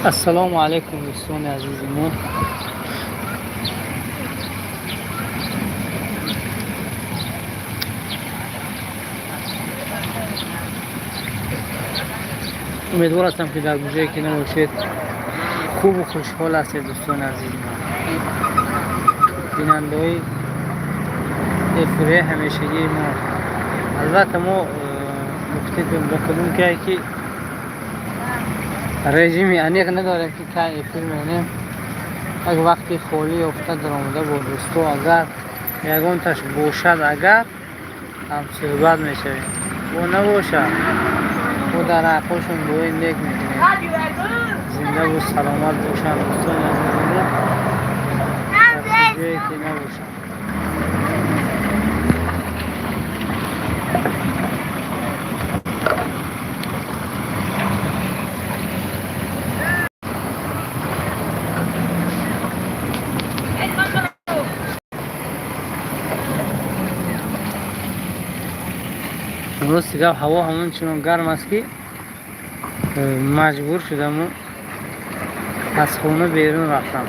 Ассалому алайкум, дӯстони азизи мо. Умедвор ҳастам, ки дар гӯшае ки набошед, хубу хушҳол ҳастед. Дӯстони азизи мо, бинандаҳои эфири ҳамешагии мо, албатта мо гуфтем ба кадом кае ки режими аниқ надорем, ки кай эфир мекунем. Як вақти холӣ ёфта даромада бо дӯсто, агар ягонташ бошад, агар ҳамсӯҳбат мешавем, бо набошад, бо дар ҳаққошон дуои нек мекунем. Зиндаву саломат бошанд, дӯстони азизи мо, дар куҷое ки набошанд. Рости гап, ҳаво ҳамон чунон гарм аст, ки маҷбур шудаму аз хона берун рафтам.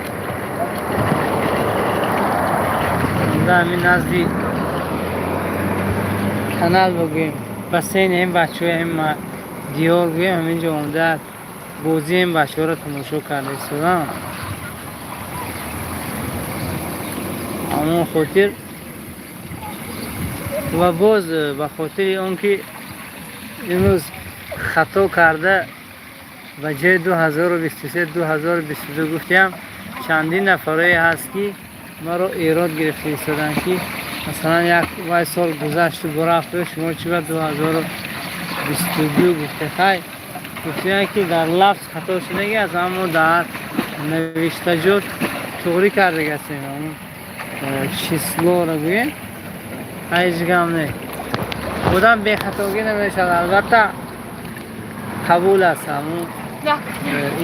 Омда ҳамин назди канал бигӯем, бассейни ҳам бачаҳои ҳам диёр гӯем, ҳаминҷо омда бозии ҳам бачаҳоро тамошо карда истодам. Ҳамон хотир ва боз ба хотири он ки имрӯз хато карда ба ҷои 2023 2022 гуфтиам, чандин нафарое ҳаст, ки маро эрод гирифта истоданд, ки масалан як вай сол гузашту бурафту шумо чӣ ба 2022 гуфте. Хай, гуфтиям, ки дар лафз хато шудаги аст, аммо дар навиштаҷот туғрӣ кардаги ҳастем, число ро гӯем. Ҳеҷ гам не, одам бехатогӣ намешавад. Албатта, қабул аст ҳамун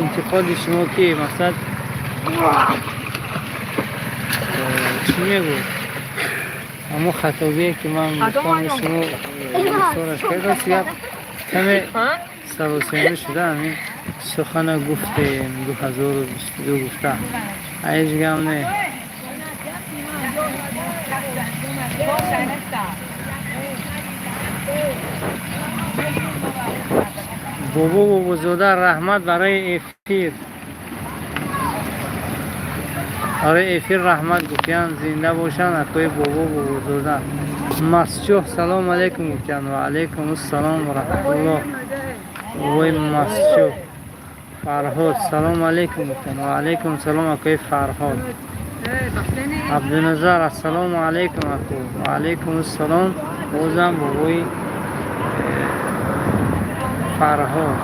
интиқоди шумо, ки мақсад чӣ мегӯ, ҳамун хатогие, ки ман гуфтам, шумо гуфтораш кардам. Гап каме саросема шуда ҳамин сухана гуфтем, 2022 гуфта. Ҳеҷ гам не. Бобо Бобозода, раҳмат барои эфир, барои эфир раҳмат гуфтиян. Зинда бошанд акои Бобо Бобозода. Масчӯҳ, салом алейкум гуфтиян. Ва алейкум ассалом ва раҳматуллоҳ, бобои Масчӯҳ. Фарҳод, салом алейкум гуфтиян. Ва алейкум салом, акои Фарҳод. Абдуназар, ассалому алейкум, аку. Ва алейкум ассалом, бозам бобои Фарҳод.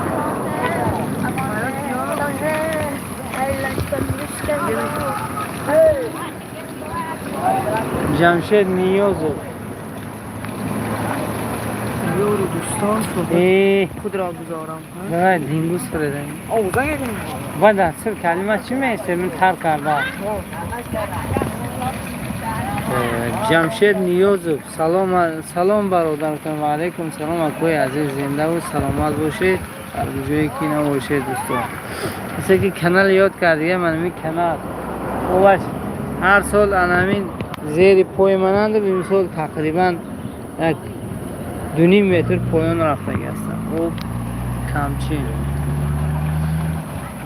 Ҷамшед Ниёзов. Ёру дӯстон Э, худро гузорам. Давай, дингус фиредан. Овоза. Бада сир калима чӣ меисе, мин тар карда. Ҷамшед Ниёзов, салом, салом, бародаратон. Ва алейкум салом, акои азиз. Зиндаву саломат бошед, дар куҷое ки набошед, дӯстон. Касе ки канал ёд кардига, ман ҳамин канал оваш ҳар сол анамин зери пои мананду, имсол тақрибан як 2.5 метр поён рафтаги ҳастам. Об камчин.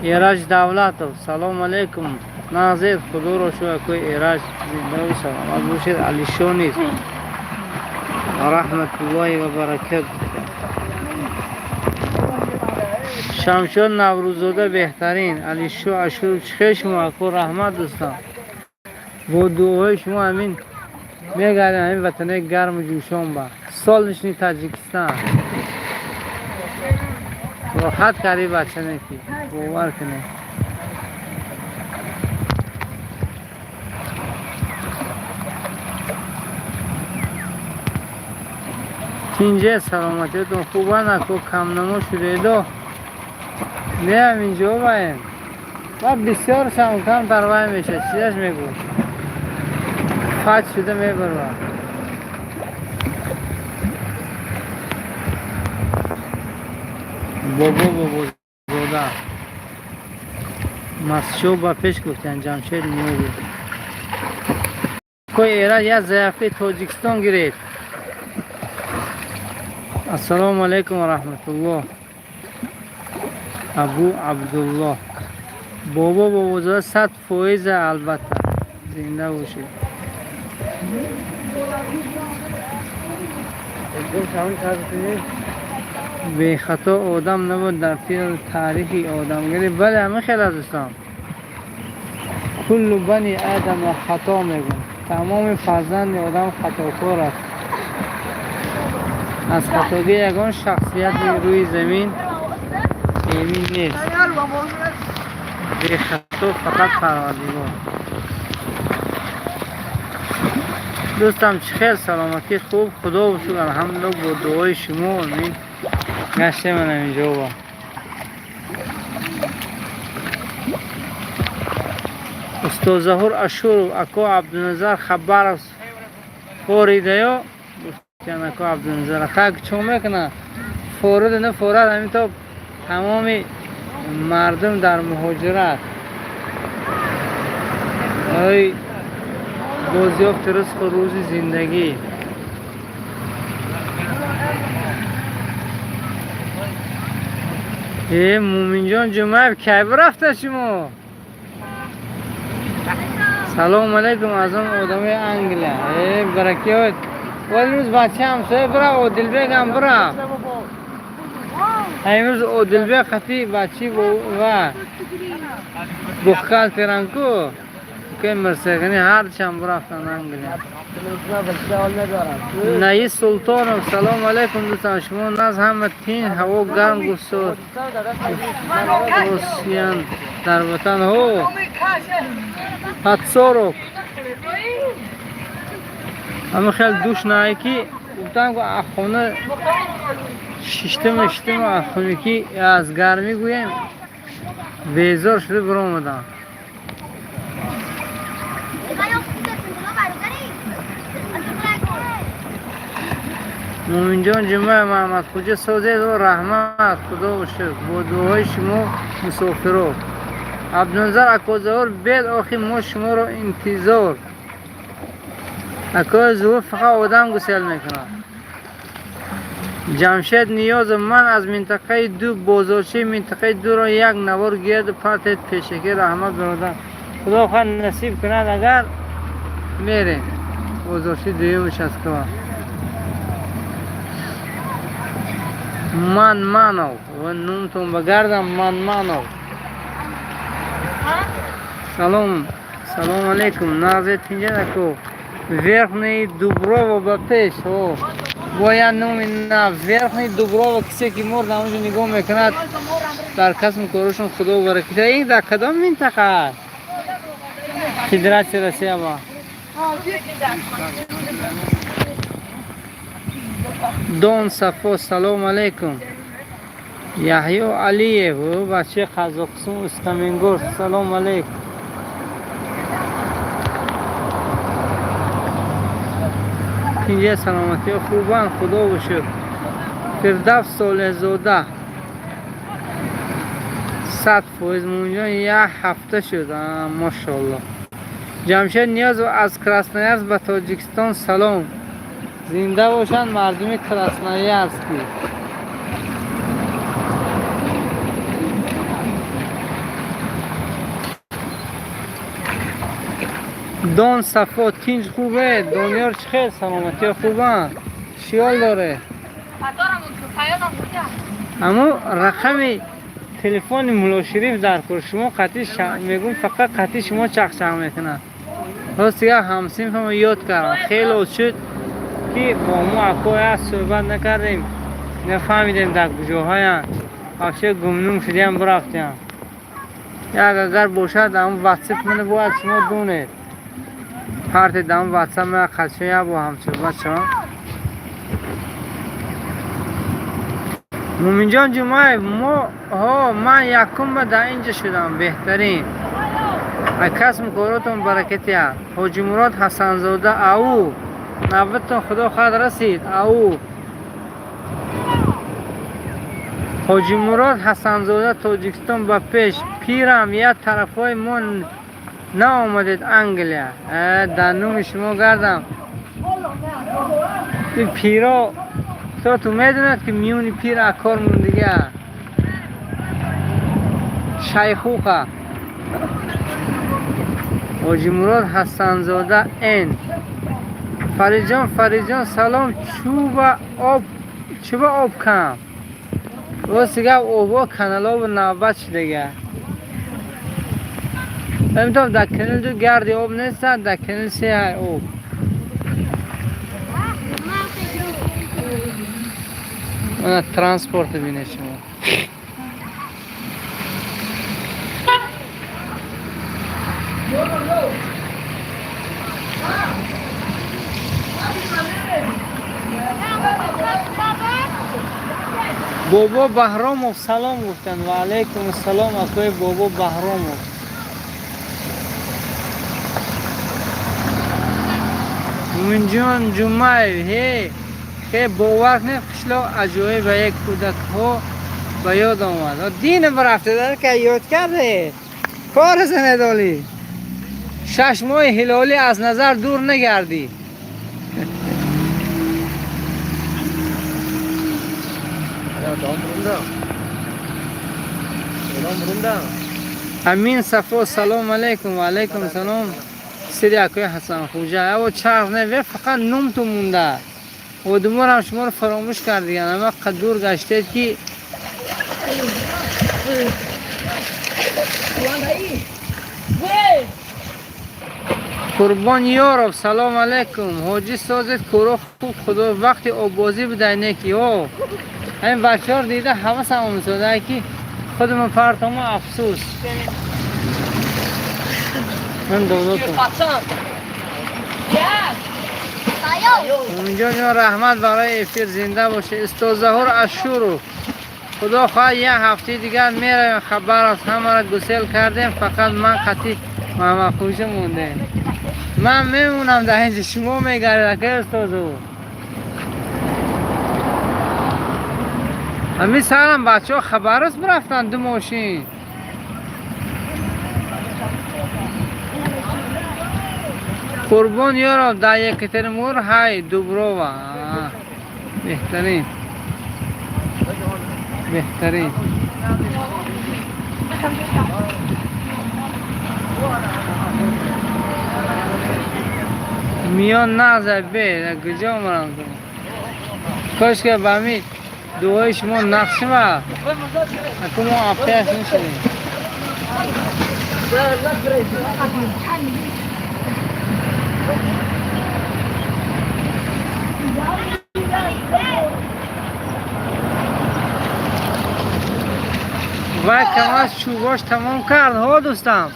Эраҷ Давлатов, салом алейкум. Назир, худоро шукр, акои Эраҷ, зиндаву саломат бошед. Алишо низ, раҳматуллоҳи ва баракат. Шамшод Наврӯззода, беҳтарин. Алишо Ашуров, чӣ хел шумо, аку? Раҳмат, дӯстон, бо дуоҳои шумо ҳамин мегардем, ҳамин ватанаи гарму ҷӯшон ба солнечный Таҷикистан. Роҳат кардӣ, бачане, ки бовар кунед. Тинҷе, саломатиятон хубан, аку? Камнамо шудедо? Не, ҳаминҷо баем ва бисёр кам тарвай мешад. Чизаш мегӯ, фат шуда мебарад. Бобо Бобозода. Мастшо ба пеш гуфтан Ҷамшед Ниёзов. Кои Эрад як заявкаи Тоҷикистон гирифт. Ассалому алайкум ва раҳматуллоҳ. Абу Абдуллоҳ. Бобо Бобозода 100% албатта. Зинда бошед. Бехато одам набуд дар тири таърихи одамгарӣ. Бале, ҳама хел аст, дӯстон. Куллу бани адама хато мегӯянд. Тамоми фарзанди одам хатокор аст. Аз хатогӣ ягон шахсияти рӯи замин эмин нест. Бехато фақат Парвардигор. Дӯстам, чӣ хел, саломатӣ хуб? Худо шукр, алҳамдулилло, бо дуои шумо амин гаштем манам инҷо ба. Устод Заҳур Ашуров, ако Абдуназар Хабаров форидаё гуфтян ако Абдуназар. Хак чо мекуна? Форида на форад, ҳамин то тамоми мардум дар муҳоҷират. Барои бозёфти ризқу рӯзи зиндагӣ. Э, Муминҷон Ҷумаев, кай рафта шумо? Салому алайкум аз он одамои Англия. Э, баракиёт. Вале имрӯз бача ҳамсоя бира, Одилбек ҳам бира. Имрӯз Одилбек хати бачи ва бухгалтеранку. Ки Мирсағини ҳарчам рафтан Англия. Наи Султонов, салому алайкум дӯстон. Шумо наз ҳама тин, ҳаво гарм гуфтод. Русиян дар ватан ҳо. Подсорок. Ҳама хел душ нае ки гуфтам хона шиштам шиштам хунукӣ аз гармӣ гӯем безор шуда биромадам. Муминҷон Ҷумаев, Маҳмадхуҷа созед раҳмат, худо шукр бо дуои шумо мусофиро. Абдуназар Акозаҳур бед охи мо шуморо интизор. Акои Зуҳур фақат одам гусел мекунад. Ҷамшед Ниёзов, ман аз минтақаи ду бозорчаи минтақаи дуро як навор гирду партед пешакӣ раҳмат бародар. Худо хоҳад насиб кунад агар мерем. Бозорчаи дуюм участкова. Манманов ва нумтон ба гардам Манманов. Салом, салом алейкум. Нағзе тинҷа ако. Верхний Дуброво ба пеш. О. Бояд номи на Верхний Дуброво кисе ки мор дар онҷо нигоҳ мекунад дар касбу корушон Худо баракат. Ин дар кадом минтақа аст? Федератсия Россия ба. Дон Сафо, салом алейкум. Яҳё Алиев, бачаи Қазоқистон, Устамингор, салом алейкум. Инҷа саломатиҳо хубанд, худо шукр. Фирдавс Солеҳзода 100%. Муминҷон як ҳафта шуд, машоалло. Ҷамшед Ниёзов аз Красноярск ба Тоҷикистон салом. Зинда бошанд мардуми Красноярски. Дон Сафо, тинҷ хубе? Дониёр чӣ хел, саломатиҳо хубанд? Чиёл доре? Аммо рақами телефони Муллошариф дар кор шумо қатъи мегӯм фақат қатъи шумо чақчақ мекунад. Рост дигар ҳамсинфамо ёд кардам. Хеле шуд ки бо мо акоя суҳбат накардем, нафаҳмидем дар куҷоҳоянд. Вообще гумнум шудиам бирафтиам. Як агар бошад ам ватсап мана бояд шумо донед. Парти дам ватсап ма қатъи як бо ҳамсуҳбат шавам. Муминҷон Ҷумаев, мо ҳо ман якум ба дар инҷа шудам, беҳтарин. Касбу коротон баракати аст. Ҳоҷи Мурод Ҳасанзода, ау навбатон худо хоҳад расид, ау. Ҳоҷи Мурод Ҳасанзода, Тоҷикистон ба пеш. Пирам, як тарафҳои мо наомадед, Англия. Дар номи шумо гардам. Ин пиро то ту медонад, ки миёни пир акор мондига. Шайхуха. Ҳоҷи Мурод Ҳасанзода Н. Фаридҷон, Фаридҷон, салом. Чуба об, чуба об кам. Рости гап, обо каналобу навбат шудага. Намедонам, дар канал ду гарди об нест, дар канал се ҳай об. Мана транспорт бинед шумо. Бобо Баҳромов салом гуфтанд. Ва алайкум ассалом, акои Бобо Баҳромов. Муминҷон Ҷумаев, ҳе хе, бовар кунед, қишлоқ аҷоиб ва як кӯдакҳо ба ёд омад. Дина барафта ка ёд карде, кор занедолӣ, 6 моҳи ҳилолӣ аз назар дур нагардӣ. Дом бурундам. Дом бурундам. Амин Сафо, салом алейкум. Ва алейкум салом. Сири акои Ҳасанхӯҷа. Аво чарх не, фақат нумту монда. Одуморам шуморо фаромӯш кардиган. Ама дур гаштед ки. Қурбон Ёров, салом алейкум. Ҳоҷӣ, созед, кӯро хуб, худо вақти оббозӣ будай неки. О, ҳамин бачаҳоро дида ҳавасам омезода, ки худамон партомо, афсӯс. Ман додотум. Муминҷон ҷон, раҳмат барои эфир, зинда бошед. Устод Заҳур Ашуров, худо хоҳад, як ҳафтаи дигар меравем Хабаровск. Ҳамаро гусел кардем, фақат ман қатӣ Маҳмадхӯҷа мондем. Ман мемонам дар инҷа, шумо мегардед, акай устод Зуҳур. Ҳамин сарам бачаҳо Хабаровск бирафтанд, ду мошин. Қурбон Ёров, дар Екатеринбург ҳай Дуброва. Беҳтарин, беҳтарин. Миён нағза бе, куҷо марам? Кошка ба ҳамин дуои шумо нақш шавад. Аку мо апеш нашудем. Вай камаз чӯбош тамом кард, ҳо дӯстам.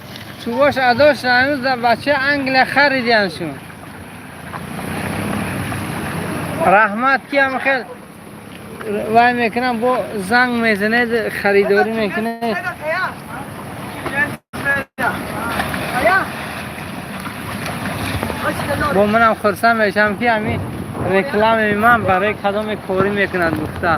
Чӯбош адо шуд, ҳанӯз дар бачаи Англия харидианшун. Раҳмат, ки ҳам хел вай мекунам, бо занг мезанед, харидорӣ мекунед. Бо манам хурсанд мешавам, ки ҳамин рекламаи ман барои кадоме корӣ мекунад гуфта.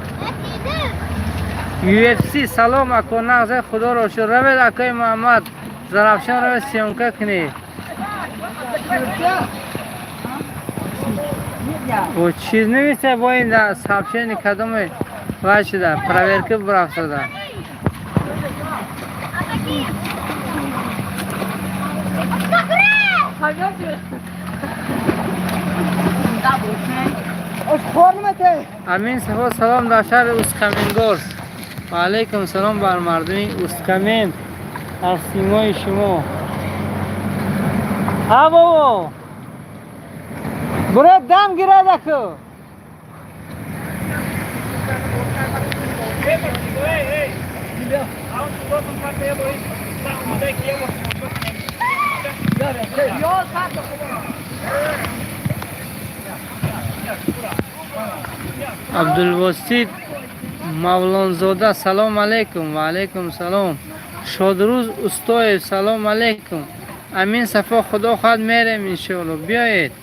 UFC, салом ако, нағзе, худоро шукр. Равед, акои Муҳаммад Зарафшон, равед, съёмка кунед. О, чиз нависе, бо ин сообщение кадоме вай шуда, проверка бурафтода. Амин Сафо, салом дар шаҳри Усть-Каменогорск. Ва алайкум салом бар мардуми Усть-Камен, дар симои шумо. Ҳа бобо, буро дам гирад аку. Абдулвосит Мавлонзода, салом алейкум. Ва алайкум салом. Шодрӯз Устоев, салом алейкум. Амин Сафо, худо хоҳад, мерем иншоалло, биёед.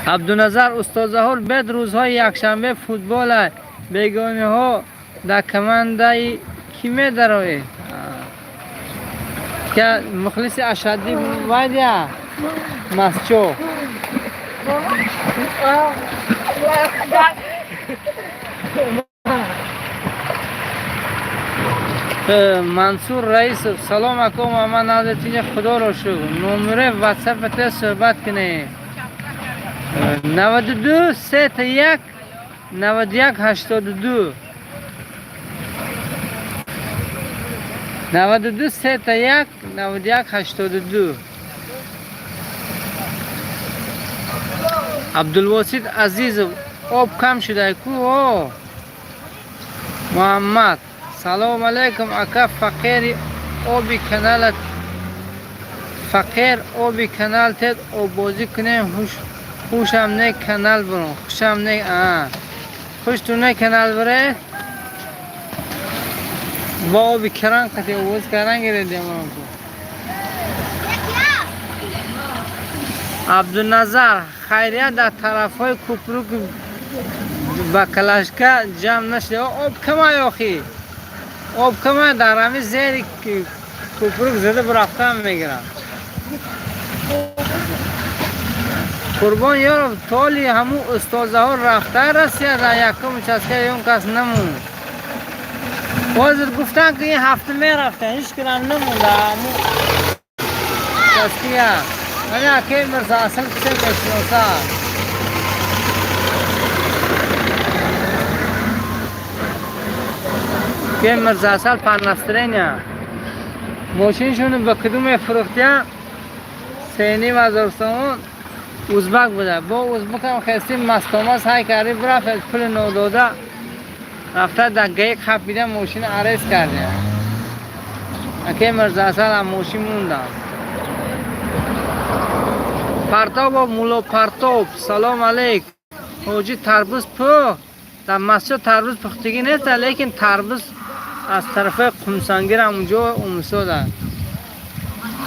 Абдуназар, устод Заҳур, бед рӯзҳои якшанбе футбола. Бегониҳо дар командаи кӣ медароед? Ка мухлиси ашаддӣ вайдя Масчо. Мансур Раисов, салом ако, ман назатине, худоро шукр. Номере ватсапате суҳбат кунем. 92 3 1 91 82, 92 3 1 91 82. Абдулвосит Азизов, об кам шуда ку о. Муҳаммад, салом алайкум, ака. Фақири оби каналат, фақир оби канал тед, оббозӣ кунем. Хушам не канал бурон, хушам не, хушту не канал буре, бо оби кран қати овоз кардан гиред. Абдуназар, хайрият, дар тарафҳои купрук баклажка ҷамъ нашуда, об камай охи, об камай, дар ҳами зери купрук зада бурафтан мегирад. Қурбон Ёров, толи ҳамун устозаҳо рафта Россия, дар якум участка он кас намонд. Ҳозир гуфтан, ки ин ҳафта мерафтан, ҳеҷ кунам намонда ҳамун участка. Мани акаи Мирзо Асал кисе мешиносад. Ке Мирзо Асал по настроения мошиншону ба кудуме фурӯхтия, 3,5 ҳазор сомон, узбак буда. Бо узбакам хести мастомас ҳай карди, бирафт, пули нодода рафта, дар гаи қапида мошина арест кардем. Акаи Мирзо Асал ам мошин мондам. Партобо мулло Партоб, салом алейк, ҳоҷи. Тарбуз пӯх, дар масҷид тарбуз пухтагӣ нест, лекин тарбуз аз тарафи Қумсангир ҳамунҷо умсода,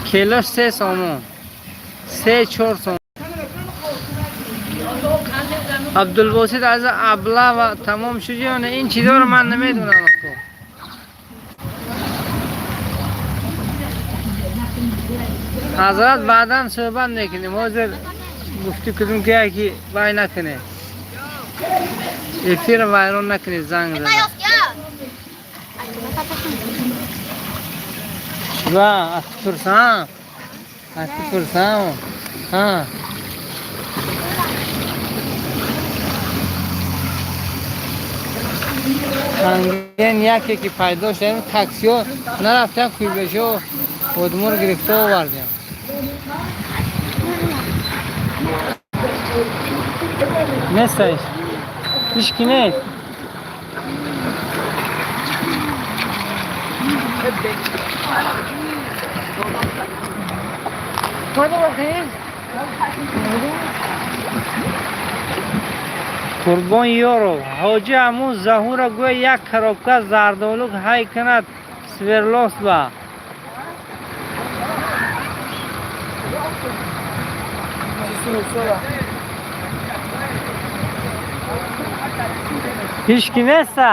килош 3 сомон, 3-4 сомон. Абдулбосит, аз облава тамом шуд ё не? Ин чизоро ман намедонам, ако. Ҳазрат, баъдан суҳбат мекунем, ҳозир гуфтӣ кудум, ки яки вай накунед, эфирро вайрон накунед, занг зада. Ва аз ту пурсам, аз ту пурсам, ҳа. Танген яке ки пайдо шуд, таксиҳо нарафтан, куйбешо одморо гирифта овардем. Несташ, ҳички нест. Қурбон Ёров, ҳоҷи, ҳамун Заҳура гӯя як коробка зардолук ҳай кунад Свердловск ба. Sola. Ҳички неста.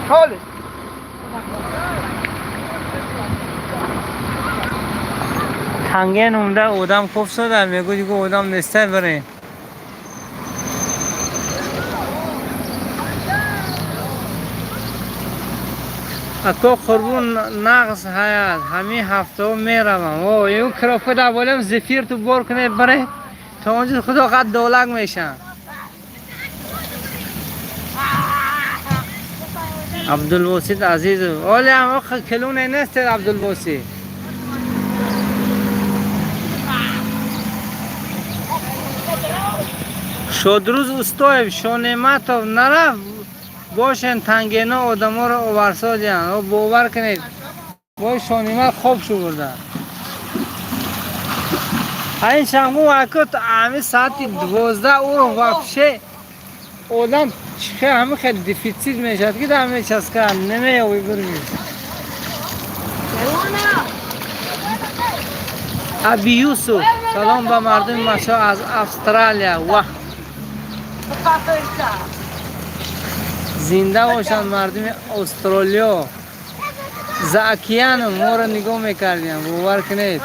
Холе. Танген умда одам кофсода, мегӯ, дигу одам неста, бирем. Ако Қурбон, нағз ҳаят, ҳамин ҳафтаҳо меравам. О, ю коробка дар болем зефир ту бор кунед, баре то онҷо, худо қад долак мешам. Абдулбосит Азизов, оле ам келуне нестед, Абдулбосит. Шодрӯз Устоев, Шонематов нарафт бошен, тангено одаморо оварсодиян. О, бовар кунед, бой Шонимат хоб шу бурда. Ин шангу акут ами саати 12 уро вообще одам чихе ҳами хеле дефицит мешавад, ки дар мечаска намеёби бирги. Аби Юсуф, салом ба мардуми машо аз Австралия. Ва Зинда бошанд мардуми Австралиё. За океаном моро нигоҳ мекардиям, бовар кунед.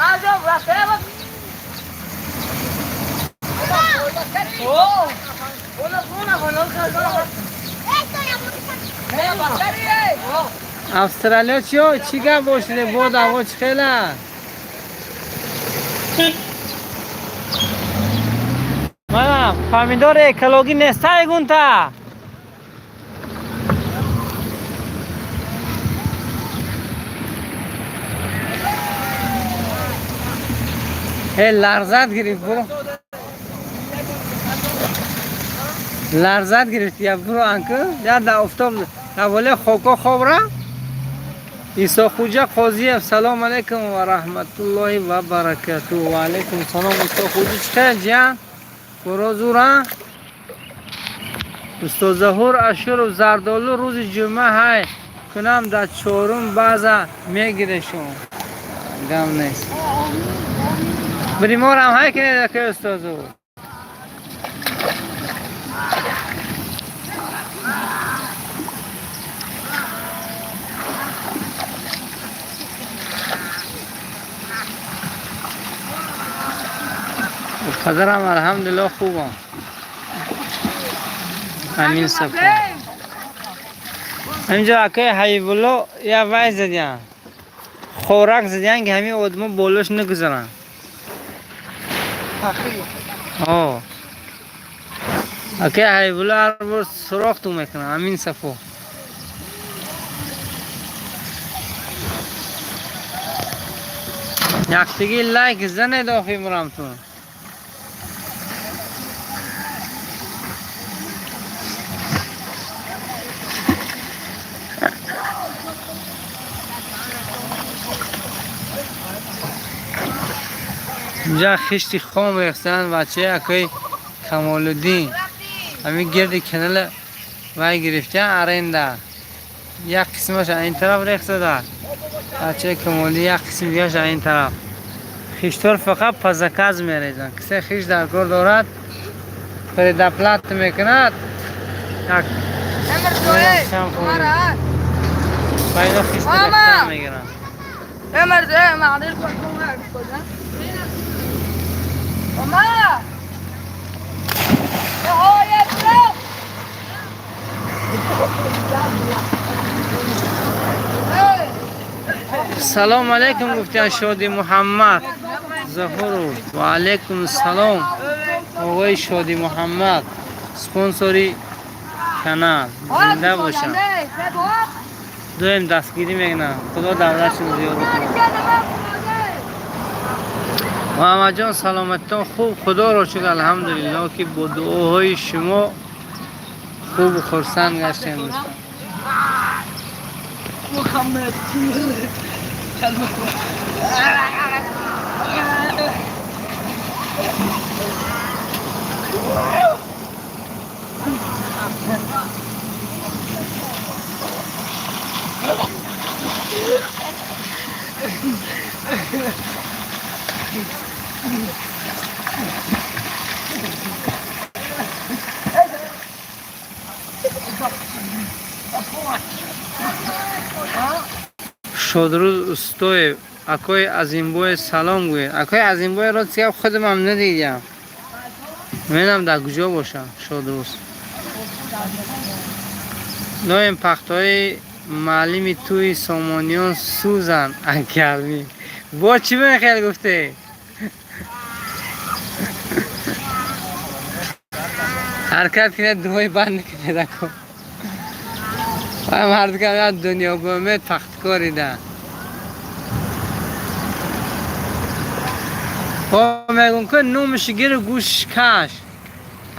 Австралиё чиё? Чӣ гап бошиде? Бод ҳаво чӣ хела? Мана помидори экологӣ нестай гунта. Ларзат гирифт, буро. Ларзат гирифт, я буро анку. Я да офтоб ҳаволе хоко хобра. Исохуҷа Қозиев, салом алейкум ва раҳматуллоҳи ва баракатуҳ. Ва алейкум салом Исохуҷа, чӣ хел ҷиян? Куро зура? Устод Заҳур Ашуров, зардолу рӯзи ҷумъа ҳай кунам дар чорум баъза мегирешон. Гам нест. Бриморам ҳай кунед акай устод Зуҳур. Падарам алҳамдулиллоҳ хубам. Амин сафо. Ҳаминҷо акай Ҳабибулло я вай задиян. Хӯрак задиян ки ҳамин одамо болош нагузаранд. Акай Ҳабибулло ҳар бор суроғ ту мекунад. Амин сафо. Яктиги лайк занед охи мурамтун. Инҷа хишти хом рехтанд бачаи акои Камолуддин. Ҳамин гирди канала вай гирифтан аренда. Як қисмаш ин тараф рехтада. Бачаи Камолуддин як қисм дигараш ин тараф. Хиштор фақат по заказ мерезанд. Кисе хишт дар кор дорад, предоплата мекунад. Як пайдо хишт рехтан мегиранд. Салом алейкум гуфтиян Шоди Муҳаммад Зафуров. Ва алейкум салом оғои Шоди Муҳаммад, спонсори канал. Зинда бошанд. Дуем дастгирӣ мекунанд. Худо давлатшон зиёд кунад. Муҳаммадҷон саломатитон хуб, худоро шукр алҳамдулиллоҳ ки бо дуоҳои шумо хубу хурсанд гаштем дӯстон. Шодрӯз Устоев, акои Азимбой салом гӯед. Акои Азимбой ро гап худамам надидям. Менам дар куҷо бошам Шодрӯз. Доим пахтаҳои маълими тӯи Сомониён сӯзанд агармӣ. Бо чӣ мехел гуфте? Ҳаракат кунед, дуои банд накунед ако. Вай мардикам дунё бомед пахткорида. Мегум ки номаш гир гӯш каш.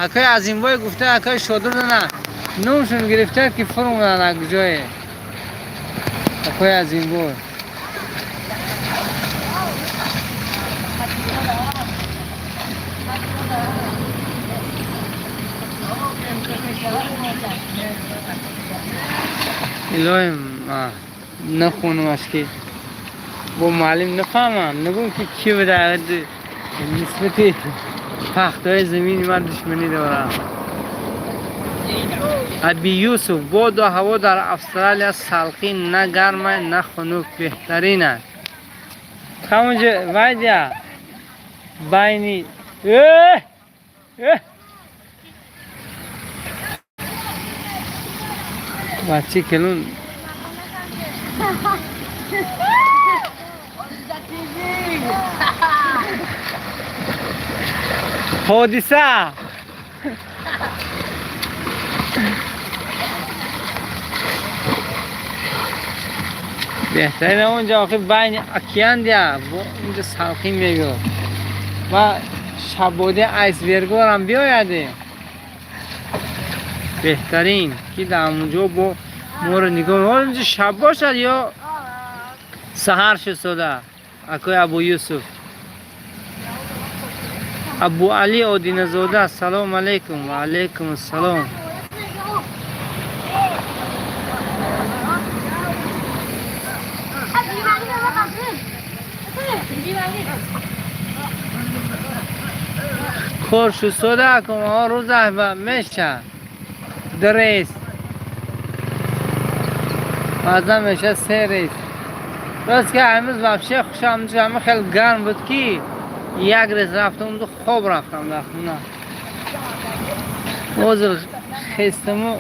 Акои Азимбой гуфта, акои Шодрӯз на. Номшон гирифта ки фурӯмаданд аз куҷое. Акои Азимбой. Илоҳим нахонамаш ки бо маълим нафаҳмам. Нагӯм ки кӣ буда нисбати пахтаҳои замини ман душманӣ дорам. Аби Юсуф, боду ҳаво дар Австралия салқин, на гарма, на хунук, беҳтарин аст. Ҳамонҷо вайдя байни бачи келун. Ҳодиса. Беҳтарин онҷо охи байни океан дия, инҷо салқин мегӯ ва шабоди айсбергорам биёяде. Беҳтарин ки дар онҷо бо моро нигоҳ. Онҷо шаб бошад ё саҳар шуд сода акои Абу Юсуф. Абу Али Одиназода, ассалому алайкум. Ва алайкум ассалом. Кор шуд сода акум рӯза меша ду рейс, баъзан меша се рейс. Рост ки амрӯз вообще хушам, ҳама хеле гарм буд ки як рейс рафтам, хоб рафтам дар хона. Ҳозир хестаму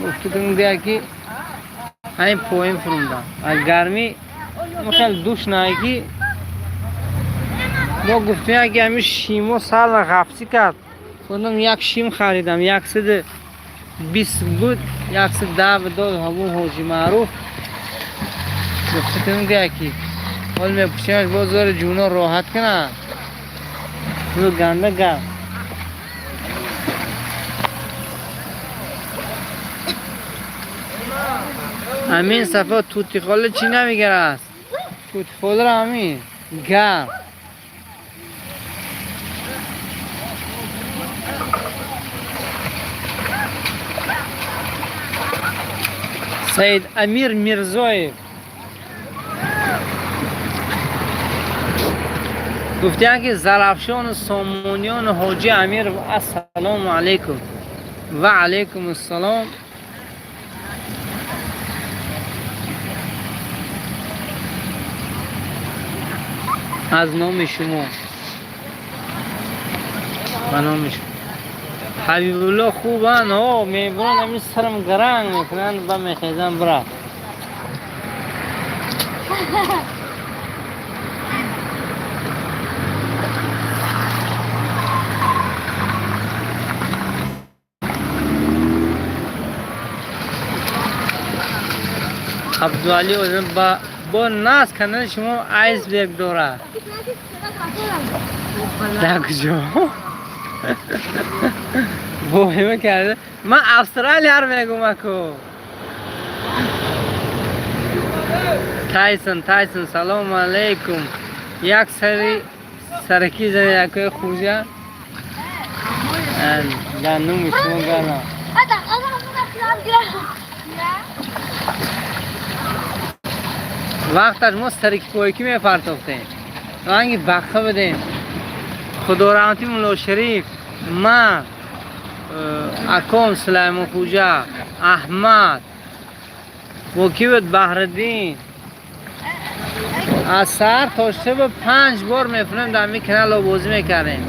гуфтудам гӯя ки ҳамин поин фурумдам аз гармӣ, хеле душ нае ки мо гуфтем яки ҳамин шимо сарра ғафсӣ кард. Худам як шим харидам, 120 буд, 110 дод ҳамун ҳоҷи маъруф. Гуфтем гӯя ки ҳол мепӯшемаш, боз зори ҷуно роҳат кунад. Ганда гарм. Амин Сафо, тутихола чӣ намегирад? Тутихоларо ҳамин гарм. Саид Амир Мирзоев гуфтиянд ки Зарафшону Сомониёну ҳоҷи Амиров, ассалому алайкум. Ва алайкум ассалом. Аз номи шумо, ба номи шумо. Ҳабибулло хубанд? Ҳо, мебуранд, ҳамин сарам гаранг мекунанд ва мехезанд бирав. Абдуалӣ бо нас канали шумо айсберг дорад. Дар куҷо? Воҳима карда. Ман Австралияро мегӯм аку. Тайсон, Тайсон, салому алайкум. Як сари сараки зани якои хӯҷа. Дар номи шумо гарам. Вақташ мо сараки койкӣ мепартохтем. Ранги баққа будем. Худо раҳмати Мулло Шариф, ман, аком Сулаймон Хӯҷа, Аҳмад, бо ки буд, Баҳриддин. Аз саҳар то шаб 5 бор мефурем дар ҳамин канал обозӣ мекардем.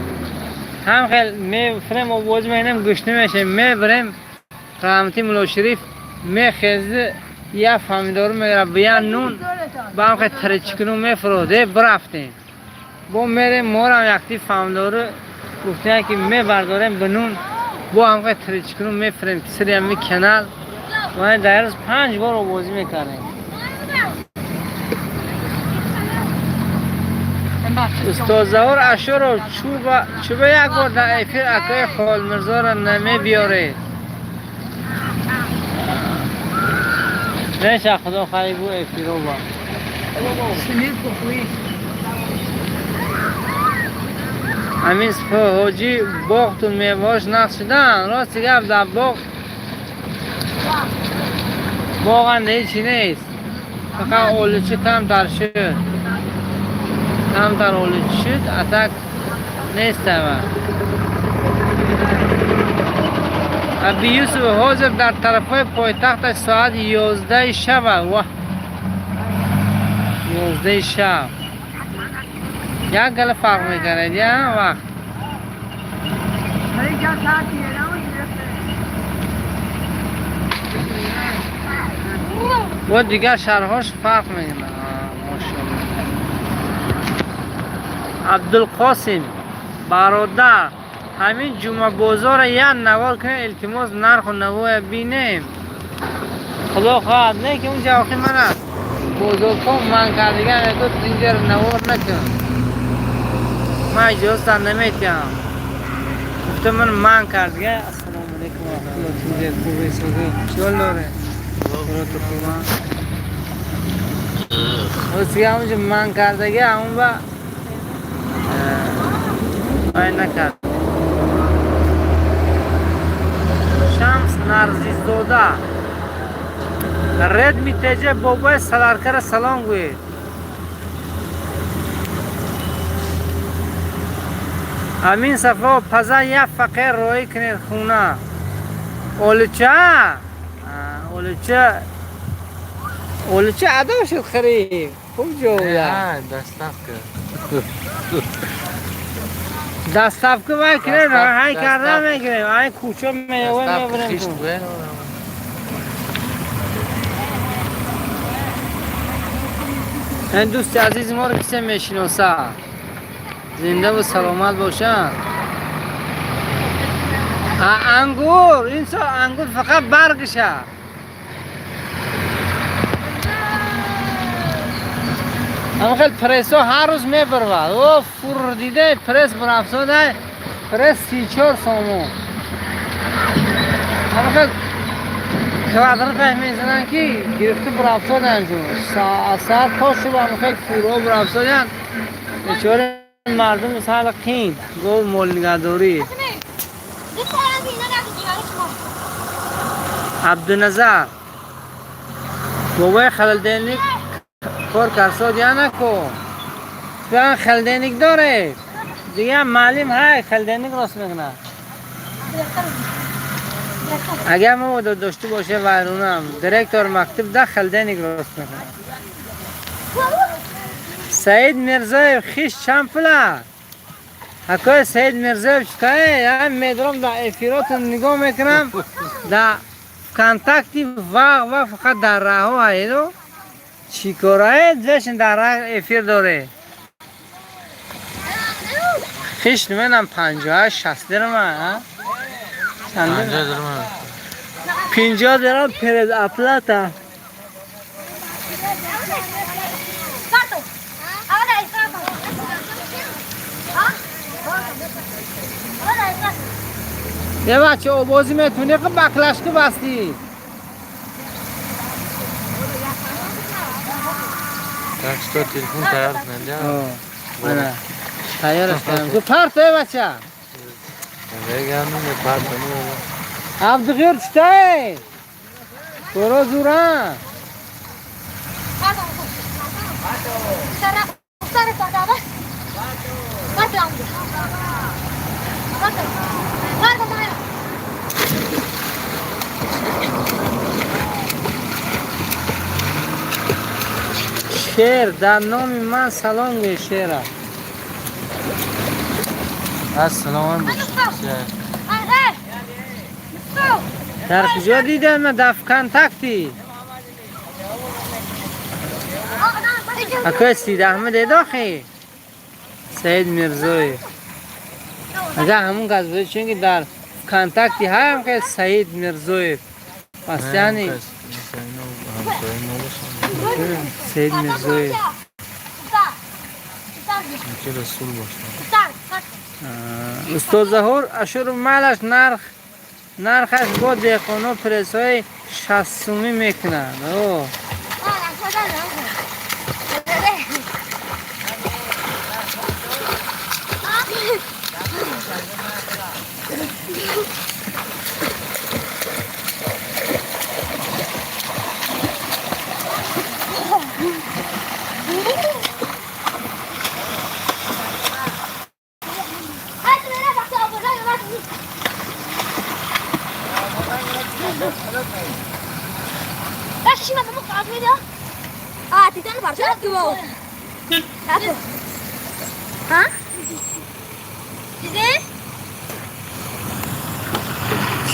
Ҳам хел мефурем, обозӣ мекунем, гушна мешем, мебарем раҳмати Мулло Шариф мехези як фамидору мегирад ба як нун, ба ҳам хел таричкуну мефурод. Э бирафтем. Бо мерем морам якти фамидору гуфтем ки мебардорем ба нун, бо ҳам хел таричкуну мефурем сари ҳамин канал. Ва дар рӯз 5 бор обозӣ мекардем. Устод Завур Ашуров, чӯба як бор дар эфир акои Холмирзоро намебиёред? Неша худо хайбу эфиро ба. Амин ҳоҷӣ, боғтун меваҳош нақш шудан. Рости гап, дар боғ боғанда ҳечи нест. Фақат олучи камтар шуд. Камтар олучи шуд, а так нест ава. Аби Юсуф, ҳозир дар тарафҳои пойтахташ соат 11 шаба. Ва, 11 шаб, як гала фарқ мекунад я вақт. اینجا ساعت 11. Бо дигар шаҳрҳош фарқ мекунад. Мошалло. Абдулқосим бародар, ҳамин ҷумъабозорро як навор кунед, илтимос, нарху навоя бинем. Худо хоҳад, не ки унҷа охи мана бозоркон ман кардиган, гуфт инҷаро навор накун, ман иҷозатам наметиҳам. Гуфта ман ман кардига. Ассалому алайкум ва раҳматуллоҳ. Чизе хубе сози чиёл доре? Худо хуба. Ростига унҷа ман кардага, ҳамон ба вай накард. Шамс Нарзиззода, Редми ТЖ, бобои саларкара салом гӯед. Амин Сафо, паза як фақир роӣ кунед хуна. Олуча, олуча, олуча адо шуд, хариб хуб ҷо. Доставка. Доставка вай кунед, ҳай карда мегирем, ай кӯча мева мебарем. Ин дӯсти азизи моро кисе мешиноса? Зиндаву саломат бошанд. Ангур ин сол ангур фақат баргиша. Ама хел прессо ҳар рӯз мебарвад. О, фур диде, пресс бурафтода, пресс 34 сомон. Ама хел квадраташ мезананд, ки гирифта бурафтоданд, саат то шуб ама хел фурҳо бурафтоданд. Бечора мардум сал қин гов молнигаҳдорӣ. Абдуназар, бобои холодильник кор карсод я нако? Туян холодильник доре, дига маълим ҳай холодильник рост мекунад. Агар мо дошта боше, вайронам директор мактуб да холодильник рост мекунад. Саид Мирзоев, хиш чанд пула? Акои Саид Мирзоев, чикае? Медорам, дар эфиротон нигоҳ мекунам, дар ВКонтакте вақ вақ фақат дар раҳо ҳайдо. Чӣ корае вешин дар раҳ эфир доре? Хиш наменам, 58, 60 дирама. 50 дирам предоплата. Е, бача, обозӣ метунӣ? Ки баклашки бастӣ. Так что телефон тайёр нельзя. Ана тайёраш кардам. Ку парто, е бача. Регами парто. Абдуғир, читае коро зура. Шер, дар номи ман салом гӯй шера. Ассалому алайкум. Дар куҷо дидам? Дар ВКонтакте. Акои Сид Аҳмад эдохи Саид Мирзоев, агар ҳамун кас буд, чунки дар ВКонтакте ҳаям ки Саид Мирзоев пас, яъне Саид Мирзоев. Расул бошад. Устод Заҳур Ашуров, малаш, нарх нархаш бо деҳқоно прессҳои 60 сумӣ мекунад. О.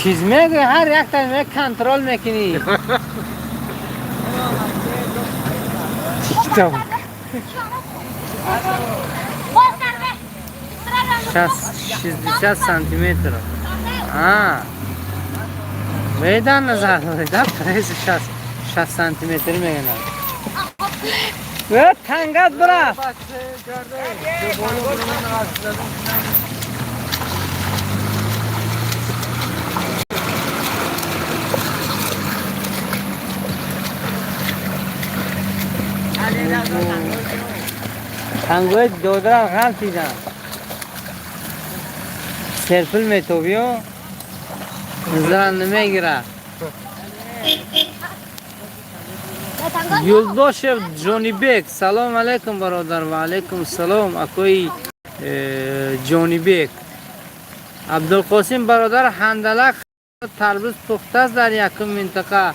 چیز میگه هر یک تا کنترل میکنی. تیک 60 سانتیمتر. میدان نظر داره پرس 60 سانتیمتر میگن. و تنگت برا. تنگوی دودران غلطیدن. سرپل میتوبیو نظران نمیگیره. یولدوشев جونیبек салом алейкум бародар. Ва алейкум салом акои Ҷонибек. Абдулқосим бародар, ҳандалак тарбуз пухтааст дар якум минтақа.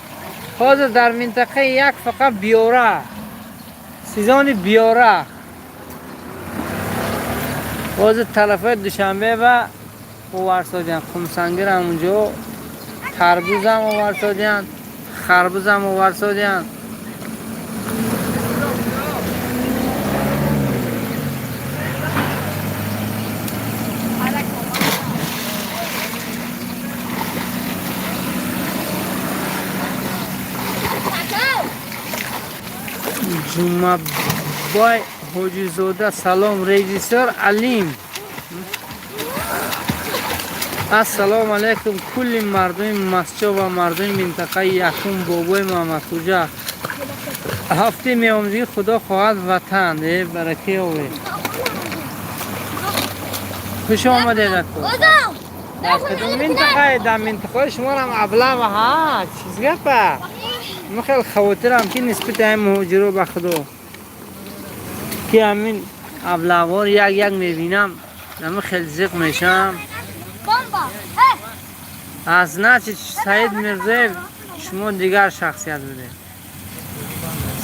Ҳозир дар минтақаи як фақат биёра, сезони биёра. Ҳозир тарафҳои Душанбе ва оварсодиян, Қумсангирам унҷо тарбузам оварсодиян, харбузам оварсодиян. Ҷумабой Ҳоҷизода салом. Режиссёр Алим ассалому алайкум кулли мардуми Масчо ва мардуми минтақаи якум бобои Муҳаммадхӯҷа. Ҳафтаи меомадагӣ худо хоҳад ватан. Э баракаи ове. Хуш омадед ако. Дар кадом минтақае? Дар минтақаи шуморам аблава ҳа чиз гапа. Ман хеле хавотирам ки нисбати ҳамин муҳоҷиро ба худо ки ҳамин аблавор як як мебинам, ҳамин хеле зиқ мешавам. Аз значит Саид Мирзоев шумо дигар шахсият будед.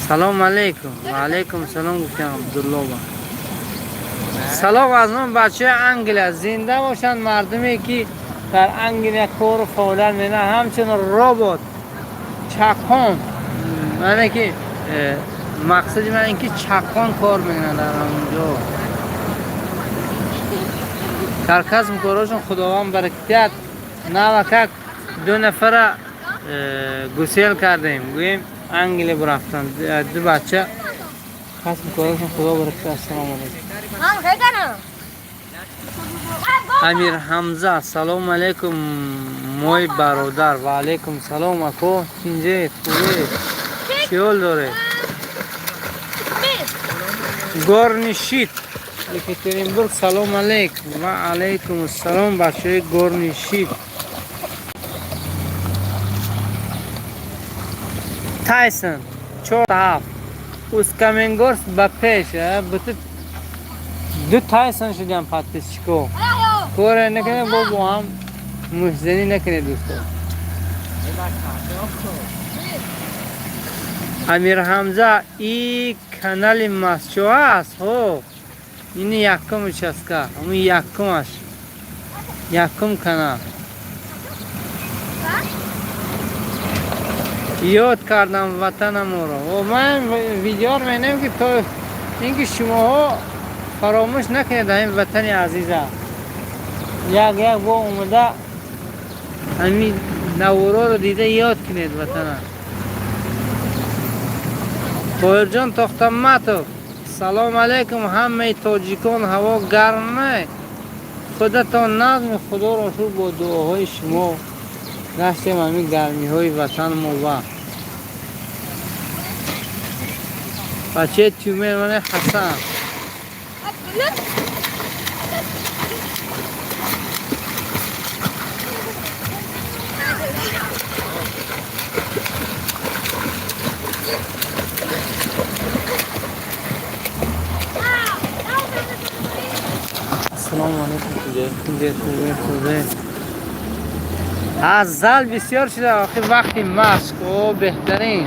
Салом алейкум. Ва алейкум салом гуфтам Абдуллоба. Салом аз ном бачаи Англия. Зинда бошанд мардуме ки дар Англия кору фаъолият менамоянд, ҳамчун робот чаққон. Мане ки мақсади ман ин ки чаққон кор мекунанд дар ҳамонҷо. Дар касбу корашон Худованд баракат диҳад. Навакак ду нафара гусел кардем, гӯем Англия бурафтанд ду бача. Касбу корашон Худо баракат диҳад. Ассалому алайкум. Амир Ҳамза салому алайкум мой бародар. Ва алайкум салом ако. Чинҷед хубед? Чӣ ҳол доред? Горнишит Екатеринбург салом алейкум. Ва алайкум ассалом бачаҳои Горнишит. Тайсон 4-7 Ускаменгорск ба пеш. Буту ду Тайсон шудиам подписчико. Коре накунед бо бо ҳам мушзанӣ накунед дӯсто. Амир Ҳамза и канали Масчо аст. Ҳо ини якум участка, ҳамун якумаш, якум канал. Ёд кардам ватанаморо. Ман видеоро менем ки то ин ки шумоҳо фаромӯш накунед ҳамин ватани азиза. Як як бо омада ҳамин навороро дида ёд кунед ватана. Тоҳирҷон Тохтаматов салом алейкум ҳамаи тоҷикон. Ҳаво гарме, худатон назми худоро шукр бо дуоҳои шумо гаштем ҳамин гармиҳои ватан мо. Ва бачаи Тюмен мане Ҳасан. Ассалому алайкум. Хубе, хубе. Аз зал бисёр шуда, охир вақти машқ. О, беҳтарин.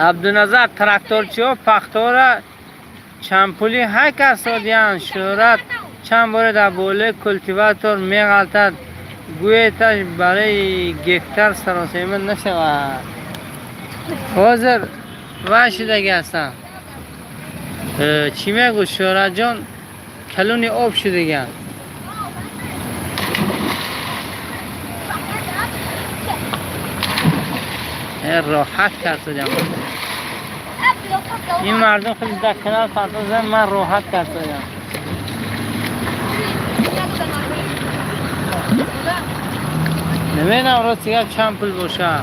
Абдуназар, тракторчиҳо пахтора чандпулӣ ҳай касодиянд. Шӯҳрат чанд боре дар болои культиватор меғалтад, гӯеташ барои гектар саросема нашавад. Ҳозир вай шудаги ҳастанд. Чӣ мегӯ, Шӯҳратҷон, калони об шудагианд. Роҳат кард шудам. Ин мардум хеле дар канал партов зад, ман роҳат кард шудам. Намедонам, рости гап, чанд пул боша.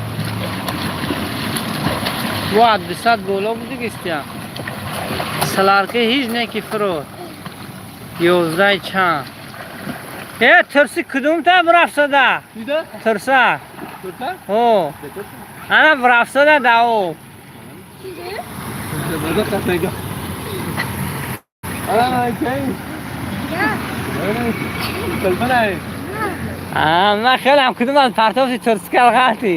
Бо аз 200 боло буди гистия. Солярка ҳеҷ не ки фурод. 11 чанд. Э, тирси кудумта бирафсада? Тирса. О. Ана бирафсада да об. Ман хелам кудум аз партофти тирси калғати.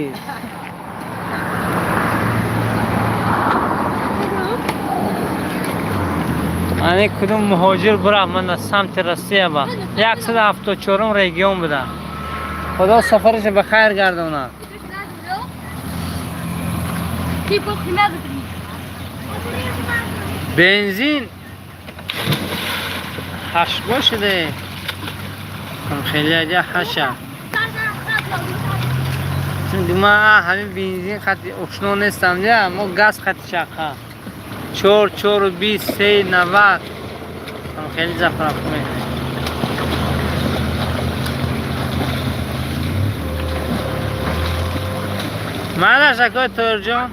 Ани кудум муҳоҷир бурафт ман аз самти Россия ба 174 регион буда. Худо сафарашо ба хайр гардонад. Бензин 8 шуде. Хеле аҷа 8. Чун ма ҳамин бензин хати ошно нестам, я мо газ хати чақа. 4 4 20 3 90 хеле заправка мекунем. Майдаш, акои Тоирҷон,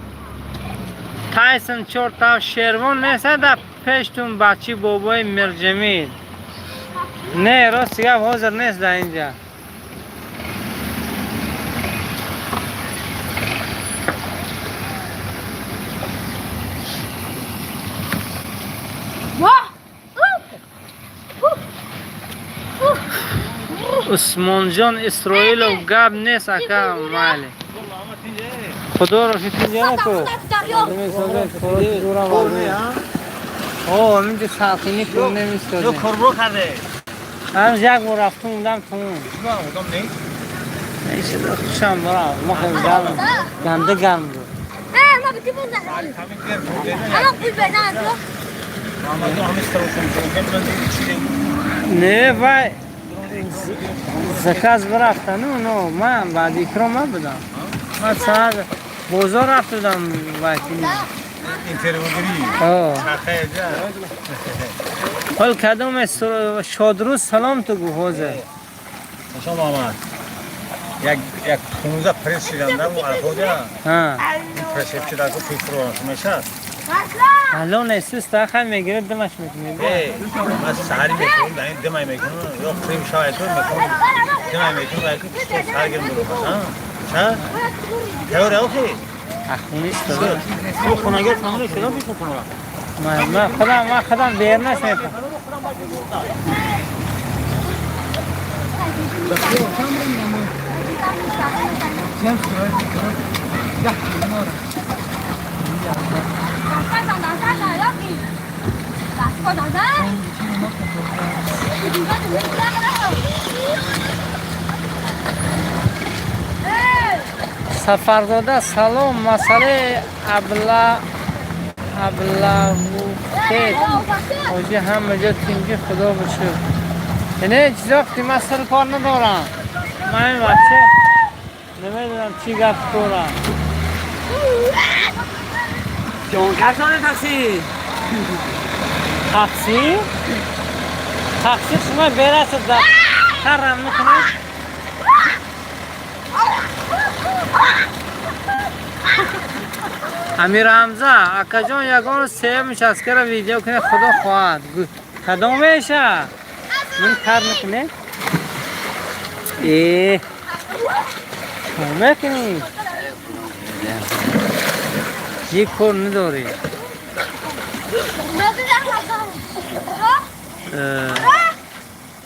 Тайсон чор тав шервон нест дар пештун, бачи бобои Мирҷамил? Не, рости гап, ҳозир нест дар инҷа. Усмонҷон Исроилов, гап нест, ака, майли. Худоро шукр, ку. О, ҳаминҷо салқини ку намистодем. Корбо карде. Ҳам як бор рафтум, удам тамом. Хушам бара, ма хеле гарм. Ганда гарм буд. Не, вай заказ бирафтану, но ман баъди икром ман будам. Ман саҳар бозор рафта будам, вай Интервюгирӣ. Ҳол кадоме Шодрӯз, салом ту гу ҳозир. Шо Муҳаммад. Як як 15 пресс шиданда у арфода. Пресс шида ку фикр мешад. Алон эсис та хай мегирад, димаш мекунӣ. Э, ман саҳари мекунам, дар ин димай мекунам, ё қрим шавай ку мекунам. Димай мекунам, ай ку сар гирм буру. Ха? Ча? Тайёр охи? Ахунист. Ку хонагар фамилия шуда бикун хонага. Ман худам бернаш мекунам. Сафарзода, салом. Масъалаи абла аблавухед ҳоҷи, ҳама ҷо тинҷи, худо бошур. Не, чизо ки ман сари кор надорам. Ман ин бача намедонам чӣ гап дорам. Такси. Такси? Такси шумо берасад да харам мекунед? Амир Ҳамза, акаҷон, ягон сеюм участкара видео кунед, худо хоҳад. Кадом меша? Мин кар мекунед? Э, чо мекунӣ? Як кор надорӣ.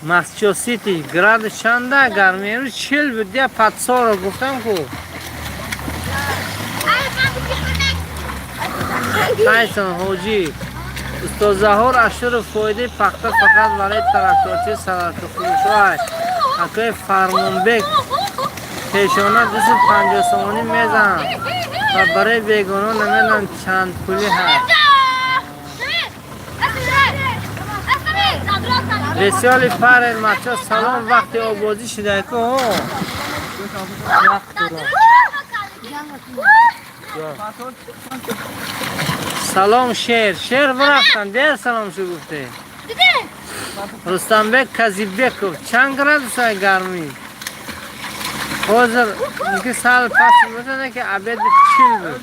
Москва Сити градус чанда? Гарми имрӯз 40 буд, я под 40 гуфтам ку. Тайсон ҳоҷӣ, устод Заҳор Ашуров, фоидаи пахта фақат барои тракторчи, салатфурӯшҳо. Акои Фармонбек, пешона 250 сомонӣ мезанам ва барои бегоно намедонам чанд пулӣ ҳаст. Весёли парен мачо, салом. Вақти обозӣ шидаку вақт дорам. Салом, шер. Шер бирафтан, дер салом шу гуфте. Рустамбек Казибеков, чанд градусай гармӣ ҳозир? Ки сал пас бошад, ки обед 40 буд.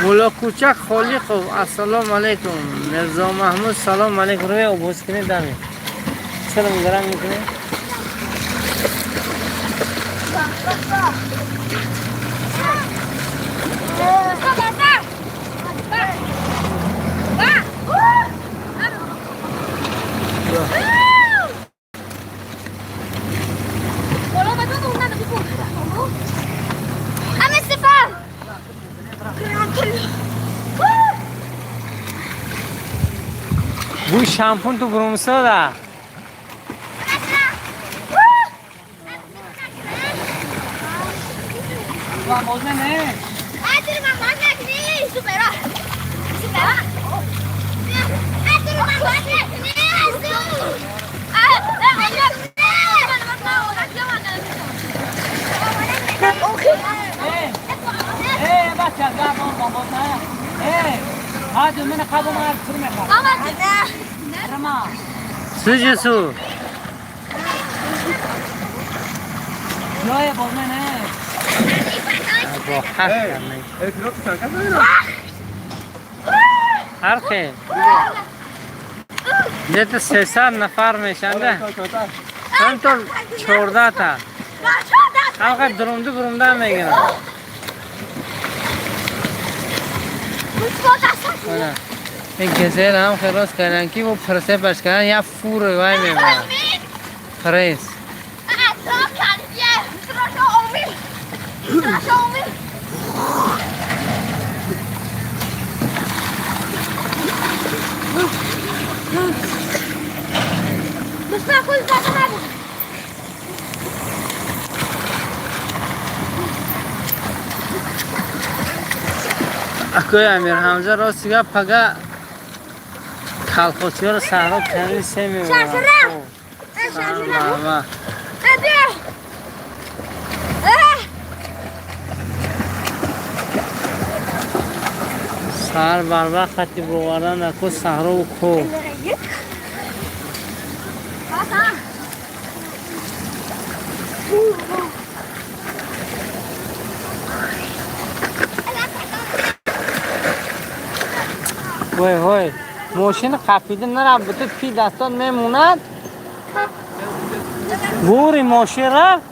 Муллокӯчак Холиқов, ассалому алайкум. Мирзо Маҳмуд, салом алайкум. Рӯи обоз кунед, дами чилм гарам мекунед. Бӯи шампун ту бурумсода. Сижису. Бо ҳақ ҳар хел где-то 300 нафар мешанда, чанд то, 14-та ҳалқа дурумду бурумда мегирам. Ин кесел ҳам хелос карданд, ки бо прицеп аш кардан, як фур вай мебарад, пресс. Акои Амир Ҳамза, рости гап, пага калхочиёро саҳро кани се мебарам. Марҳамат. Саҳар барвақт хати бовардан аку саҳрову кӯҳ. Вой, вой, мошин қапида нарафт, буту пи дастон мемонад. Бури мошин рафт.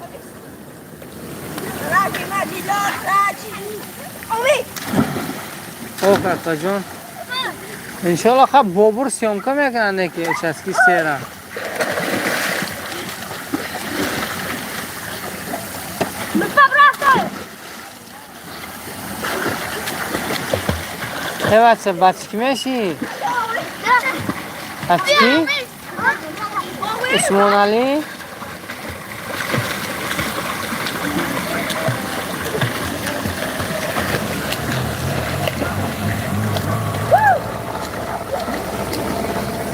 Ох, акаҷон, иншоалло хаб Бобур съёмка мекунанд, ки участки сера. Э, бача, бачки мешӣ? Бачки Усмоналӣ.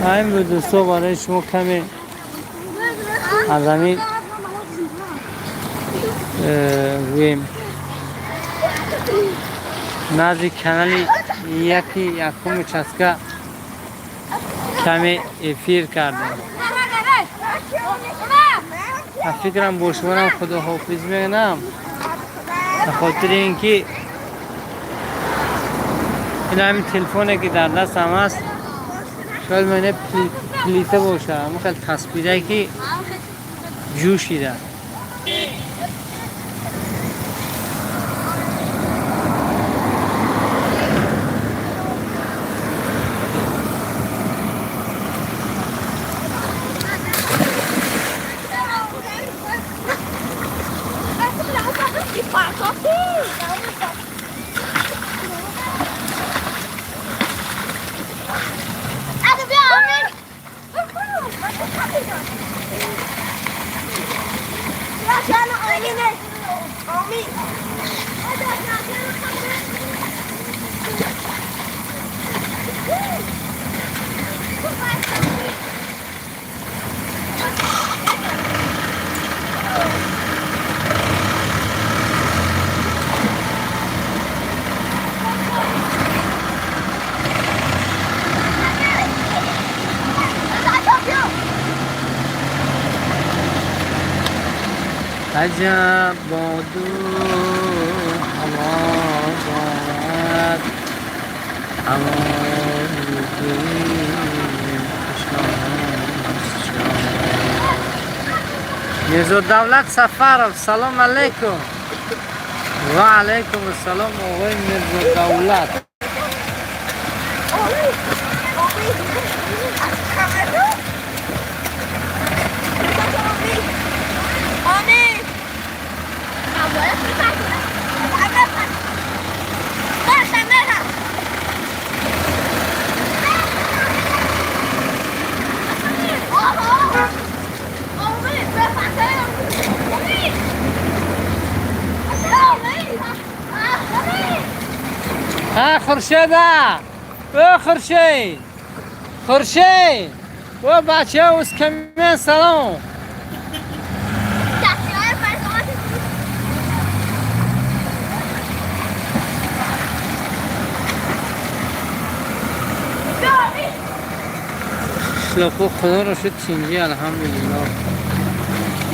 Ҳамин буд, дӯсто, барои шумо каме аз ҳамин гӯем назди канали яки якум участка каме эфир кардем. Фикрам, бо шуморам худоҳофиз мекунам, ба хотири ин ки ин ҳамин телефоне, ки дар дастам аст, шояд мане плита боша, ҳамон хел таспидае, ки ҷӯшида. عجب باد و هوا دارد، هوای میرزا دولت سفرов، سلام علیکم. و علیکم السلام آقای میرزا دولت. ها خورشیدا، او خورشید، خورشید، او بچه اسکمین، سلام. Қишлоқҳо худоро шуд тинҷӣ, алҳамдулиллоҳ.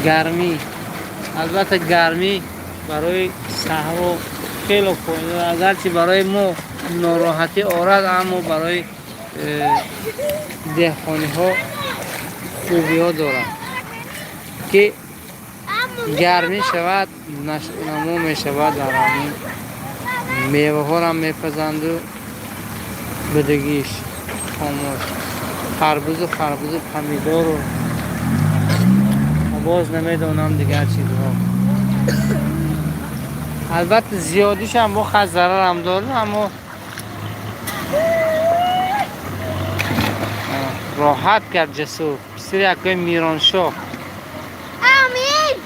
Гармӣ, албатта, гармӣ барои саҳро хело фоида, агарчи барои мо нороҳатӣ орад, аммо барои деҳқониҳо хубиҳо дорад, ки гармӣ шавад, намо мешавад, дар ҳамин меваҳорам мепазанду бидагиш хомӯш, харбузу харбузу, помидору боз намедонам дигар чизҳо. Албатта, зиёдишам бо хаз зарарам дорад, аммо роҳат кард ҷасур писари акои Мироншоҳ. Амин.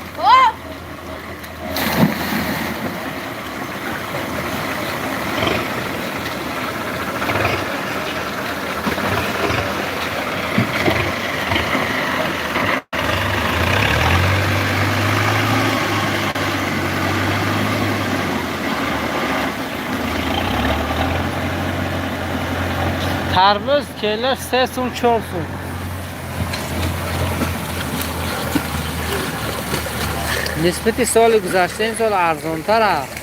Тарбуз кило 3 сум, 4 сум. Нисбати соли гузашта ин сол арзонтар аст.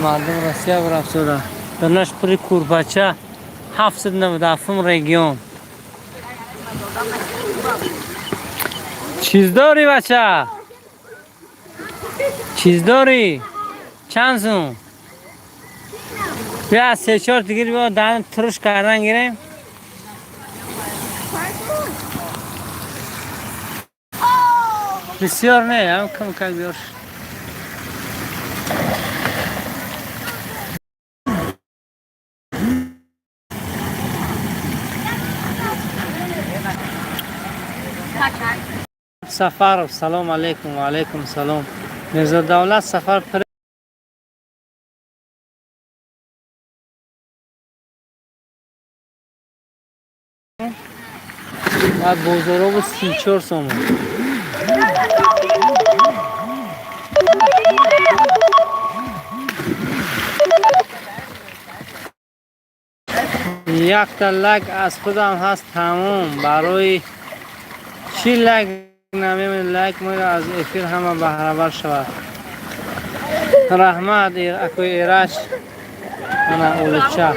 Мардум Россия рафтуда. Данаш пури курпача 797 регион. Чиз дорӣ, бача? Чиз дорӣ? Чанд сум? Бия, се чор дигир, биё, даҳан туруш кардан гирем. Бисёр не, ҳам кам кам биёр. Сафаров, салом алейкум. Ва алейкум салом. Мирзо Давлат Сафар. Баъд бозоро буд 34 сомон. Якта лайк аз худам ҳаст, тамом. Барои чӣ лайк намемонед? Лайк моро, аз эфир ҳама баҳравар шавад. Раҳмат, акои Эраҷ. Ана олуча.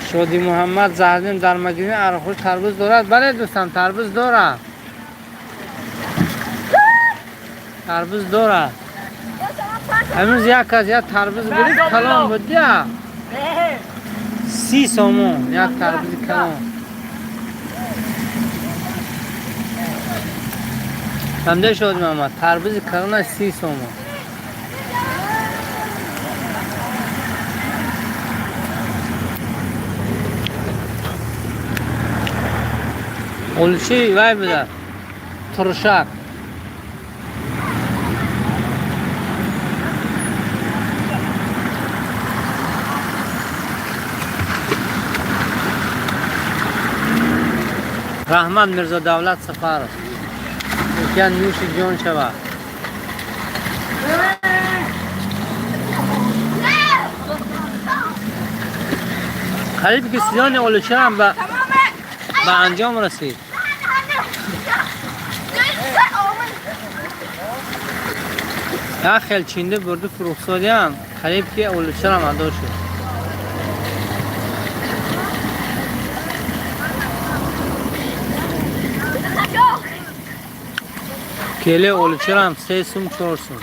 Шоди Муҳаммад Заҳриддин, дар магазини арахӯш тарбуз дорад? Бале, дӯстам, тарбуз дорад, тарбуз дорад. Ҳамрӯз як аз як тарбуз гирифт, калон буд, я 30 сомон як тарбузи калон. Фаҳмида шуд, Муҳаммад, тарбузи калонаш 30 сомон. Олучи вай буда, туршак. Раҳмат, Мирзо Давлат Сафаров. Океан, нӯши ҷон шавад. Қариб ки сезони олучаам ба анҷом расид. Як хел чинда бурду фурӯхтсодиам, қариб ки олучарам адо шуд. Келе олучарам 3 сум, 4 сум.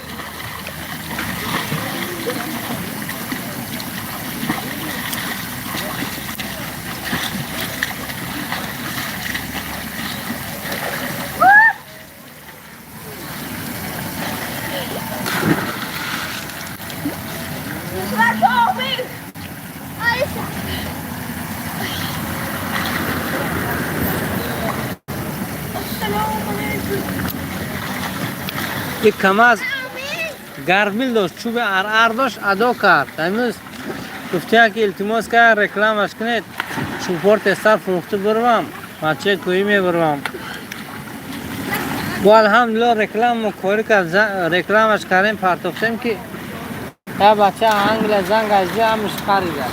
Ик КамАЗ гармил дошт, чӯби арар дошт, адо кард. Амрӯз гуфтия ки илтимос кард, рекламаш кунед, чӯбҳор тезтар фурӯхта бирвам, бачаи кӯҳӣ мебирвам. Бо алҳамдулилла рекламамо корӣ кард, рекламаш кардем, партофтем, ки як бача Англия занг азди, ҳамаш харида.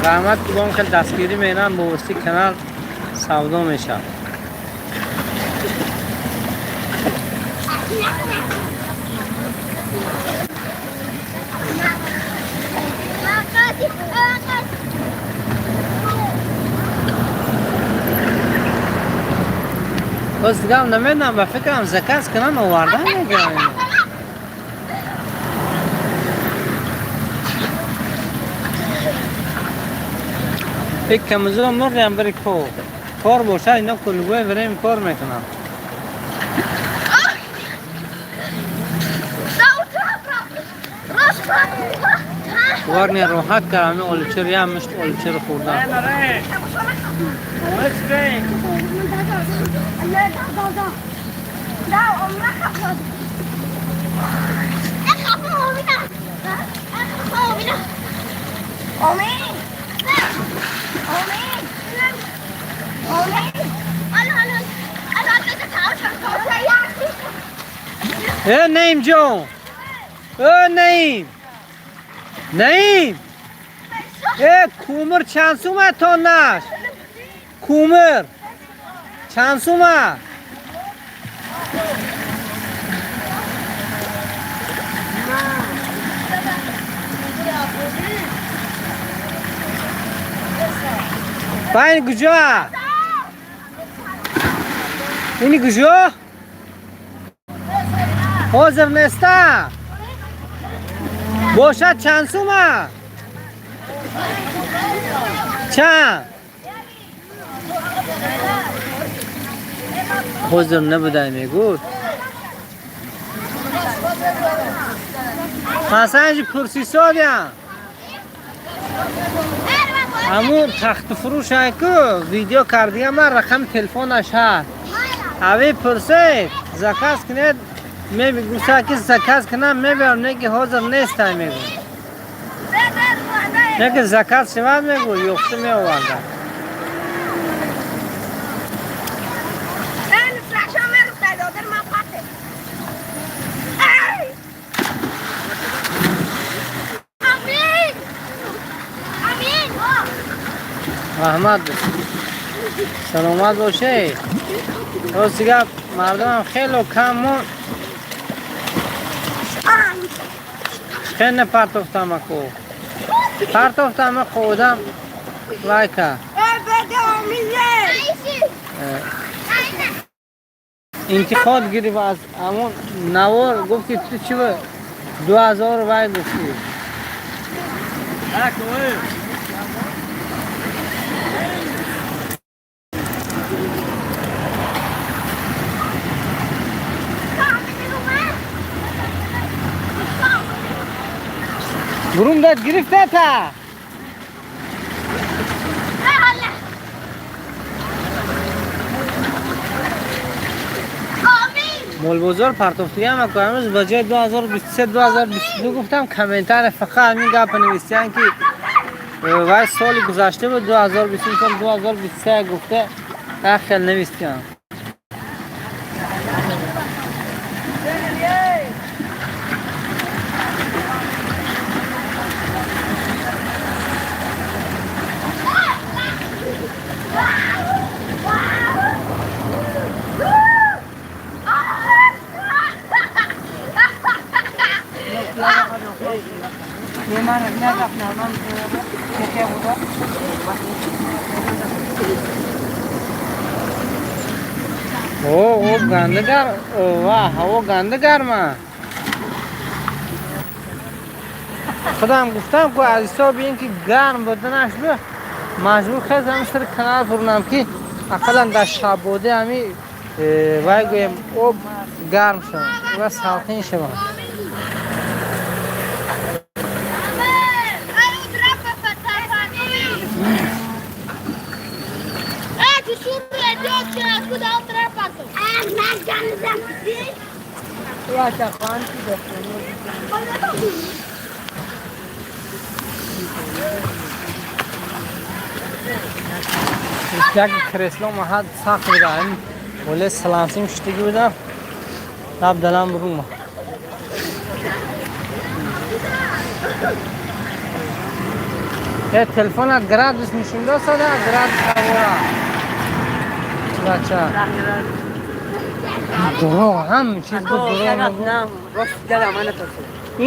Раҳмат, ки бом хеле дастгирӣ менам, бо воситаи канал савдо мешавад. Боз дигам намедонам, ба фикрам, заказ кунан, овардан мегирам. Ик камзо мурдам, бари ко кор бошад, ино любое время кор мекунам. Варне роҳат кардам, олучир, як мушт олучир хӯрдам. Э, Наим ҷон, э, Наим, Наим, э, кӯмир чанд сума тоннаш? Кӯмир чанд сума? Байн куҷо? Ини куҷо? Ҳозир неста бошад. Чанд сума? Чанд? Ҳозир набудай, мегуфт. Масалан, пурсисодям, ҳамун тахтифурӯш ку видео кардига, ман рақами телефонаш ҳаст, ави пурсед, заказ кунед. Гуфта ки заказ кунам, мебарам, не ки ҳозир нестай, мегӯ, не ки заказ шавад, мегӯ, ёфта меовардам. Раҳмат, саломат бошед. Рости гап, мардумам хело кам мон, хеле партофтам, аку партофтам, аку одам вай кард, интиқод гирифт аз ҳамон навор, гуфт ки ту чи 2000 вай гуфтӣ. Бурун дад гирифтата. Молбозор партофтига ма имрӯз ба ҷои 2023 2022 гуфтам, комментария фақат ҳамин гапа навистиян, ки вай соли гузашта буд 2023, 2023 гуфта як хел навистиян. О, ганда гар, ва, ҳаво ганда гарма. Худам гуфтам, ку аз ҳисоби ин ки гарм буданаш бу маҷбур хезам сари канал бурнам, ки ақаллан дар шабода ҳами вай гӯем об гарм шавад ва салқин шавад. Як кресло маҳад сахт буда, оле салансим шуштагӣ будам, лаб далам бурума. Э, телефонат градус нишон досада, градус ҳавора. Бача. Дурӯғ, ҳам чиз буд дурӯғ.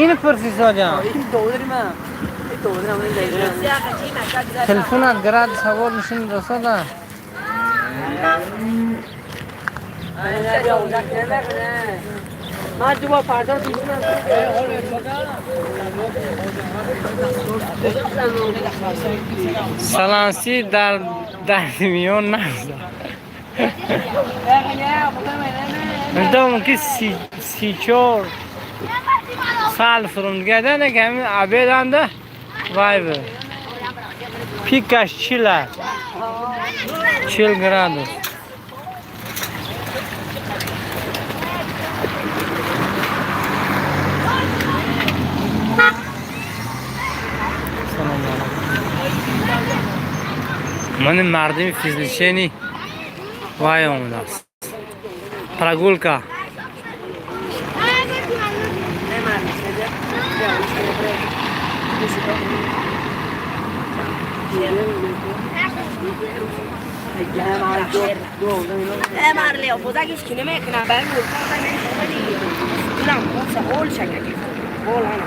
Ин пурси соҷам. Телефонат градус ҳаво нишон досада. Саланси дар дарди миён назад. Мумкин 34 сал фурумгада ки ҳамин обеданда вай буд. Пикаш 40, 40 градус. Мани мардими физличени вай омадааст. Прогулка.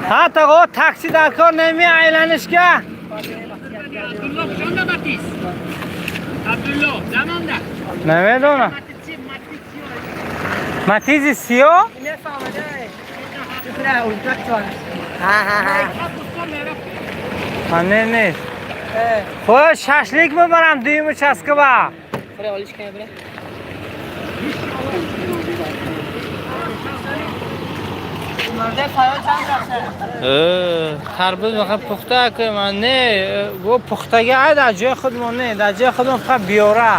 Ҳа, тағо, такси дар кор неми айланишка. Намедонам. Матизи сиё? Не, не. Хоҳ шашлик мебарам дуюму часкаба. Тарбуз мехоҳ пухта кунем. Не, бо пухтага ай дар ҷои худмон не, дар ҷои худмон фақат биёра.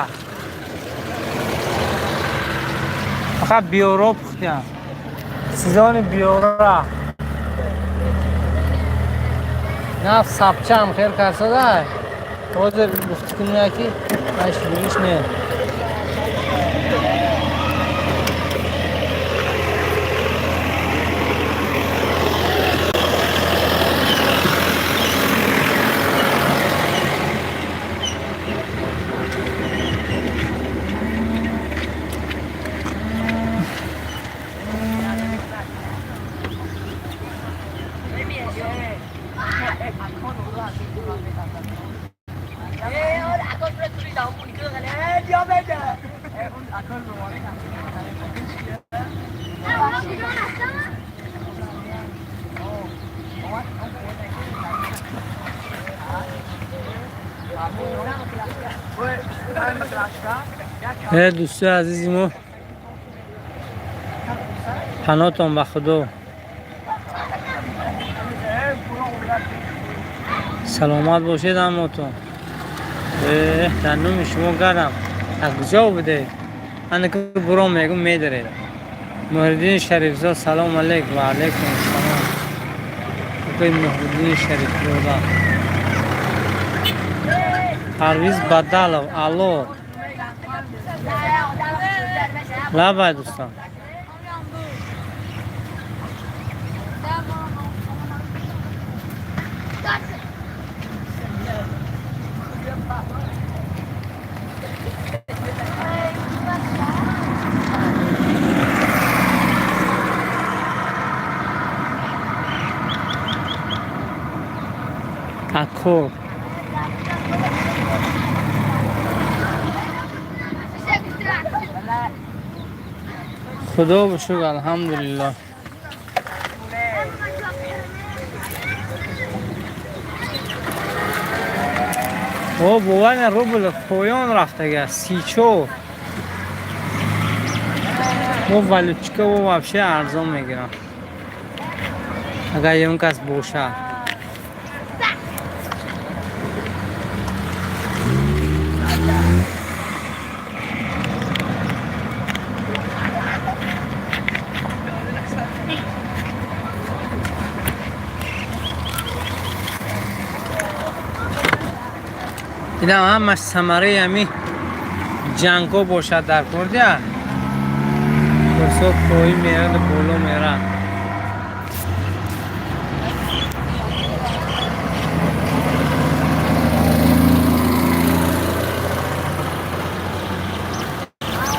Фақат биёро пухтиям. Сезони биёра. Наф сабчам хел карсада. Ҳозир гуфти кунем ки аш буриш не. Дӯстои азизи мо, паноҳтон ба Худо. Саломат бошед ҳамотон. Дар номи шумо гардам. Аз куҷо будед? Ана ки буром мегум медаред. Муҳриддини Шарифзод, салом алейк. Ва алейкум ассалом. Акои Муҳриддини Шарифзода. Парвиз Бадалов, алло. Лабай, дӯстон. Ако худо ба шукр, алҳамдулиллоҳ. О, бовар, рубл поён рафтага, 34. Мо валютчика во вообще арзон мегирам, агар ягон кас бошад. Инам ҳамаш самараи ҳами ҷангҳо бошад дар курдия. Курсо поин мерад, боло мерад.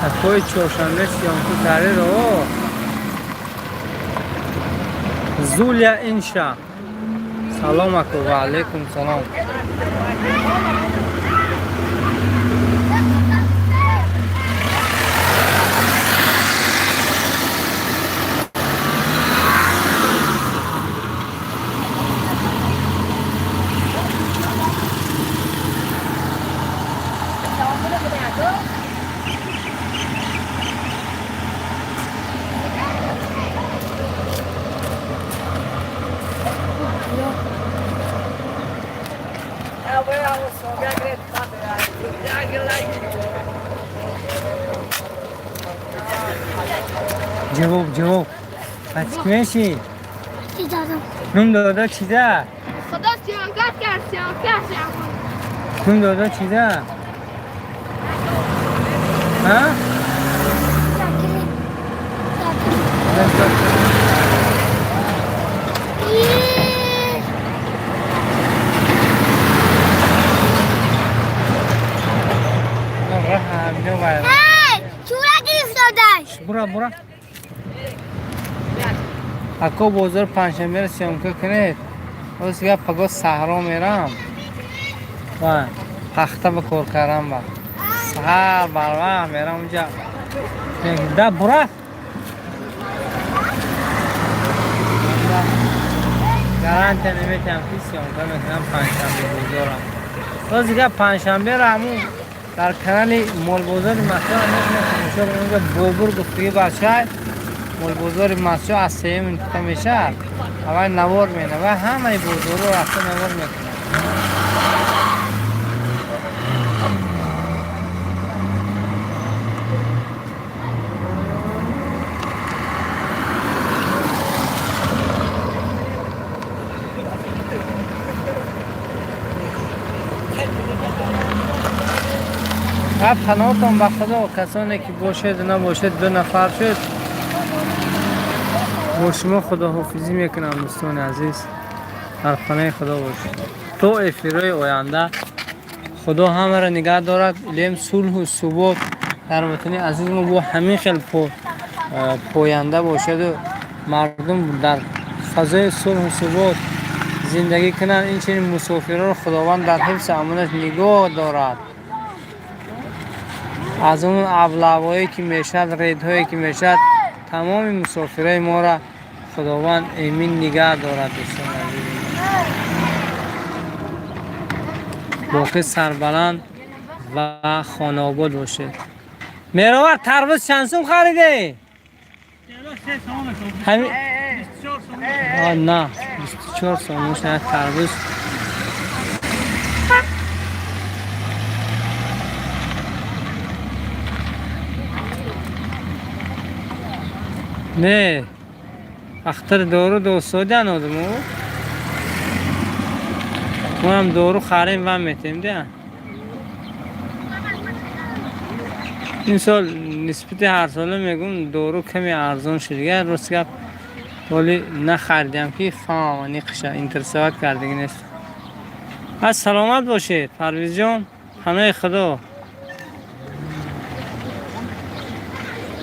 Акои чоршанбе съёмку кареро. Зулия Инша. Салом, ако. Ва алейкум салом. Ҷавоб, ҷавоб. Пас меши? Чӣ додам? Нум дода чиза? Худо сиёнкат кард, сиёнкат, сиёнкат. Нум дода чиза? Ҳа? Шакли. Шакли. Ih. Эй, чура гирифт додаш. Бура, бура. Ако, бозор панҷшанберо съёмка кунед. Ҳоз паго саҳро мерам. Ва пахта ба кор кардан ба. Саҳар барвақт мерам унҷа. Да, бура. Гарантия наметиҳам, ки съёмка мекунам панҷшанбе бозорам. Ҳоз дига панҷшанберо ҳамун дар канали молбозори Масчо метавонед тамошо кунед. Унҷа Бобур гуфтугӯи бачаи молбозори Масчо аз сеюм интиқо мешавад. Аввал навор мена ва ҳамаи бозорро рафта навор мекунад. Паноҳтон ба Худо, касоне ки бошед, набошед, ду нафар шуд. Бо шумо худоҳофизӣ мекунам, дӯстони азиз. Дар хонаи Худо бошед. То эфирҳои оянда Худо ҳамаро нигаҳ дорад. Илем сулҳу субот дар ватани азизи мо бо ҳамин хел поянда бошаду мардум дар фазои сулҳу субот зиндагӣ кунанд. Инчунин мусофирро Худованд дар ҳифзи амонаш нигоҳ дорад. Аз он аблавҳое ки мешавад, редҳое ки мешавад, тамоми мусофирои моро Худованд эмин нигаҳ дорад, дӯстони азиз. Боқӣ сарбаланд ва хонаобод бошед. Меровар, тарбуз чанд сум хариде? Ҳами на, 24 сомон шояд тарбуз. Не, ахтар дору досодян одаму. Мо дору харем ва метем дя. Ин сол нисбати ҳарсола мегум, дору каме арзон шуд. Дигар рост гап, ҳоли нахаридам, ки фаҳмам ниқиша интересовать кардагӣ нест. Аз саломат бошед, Парвизҷон, паноҳи Худо.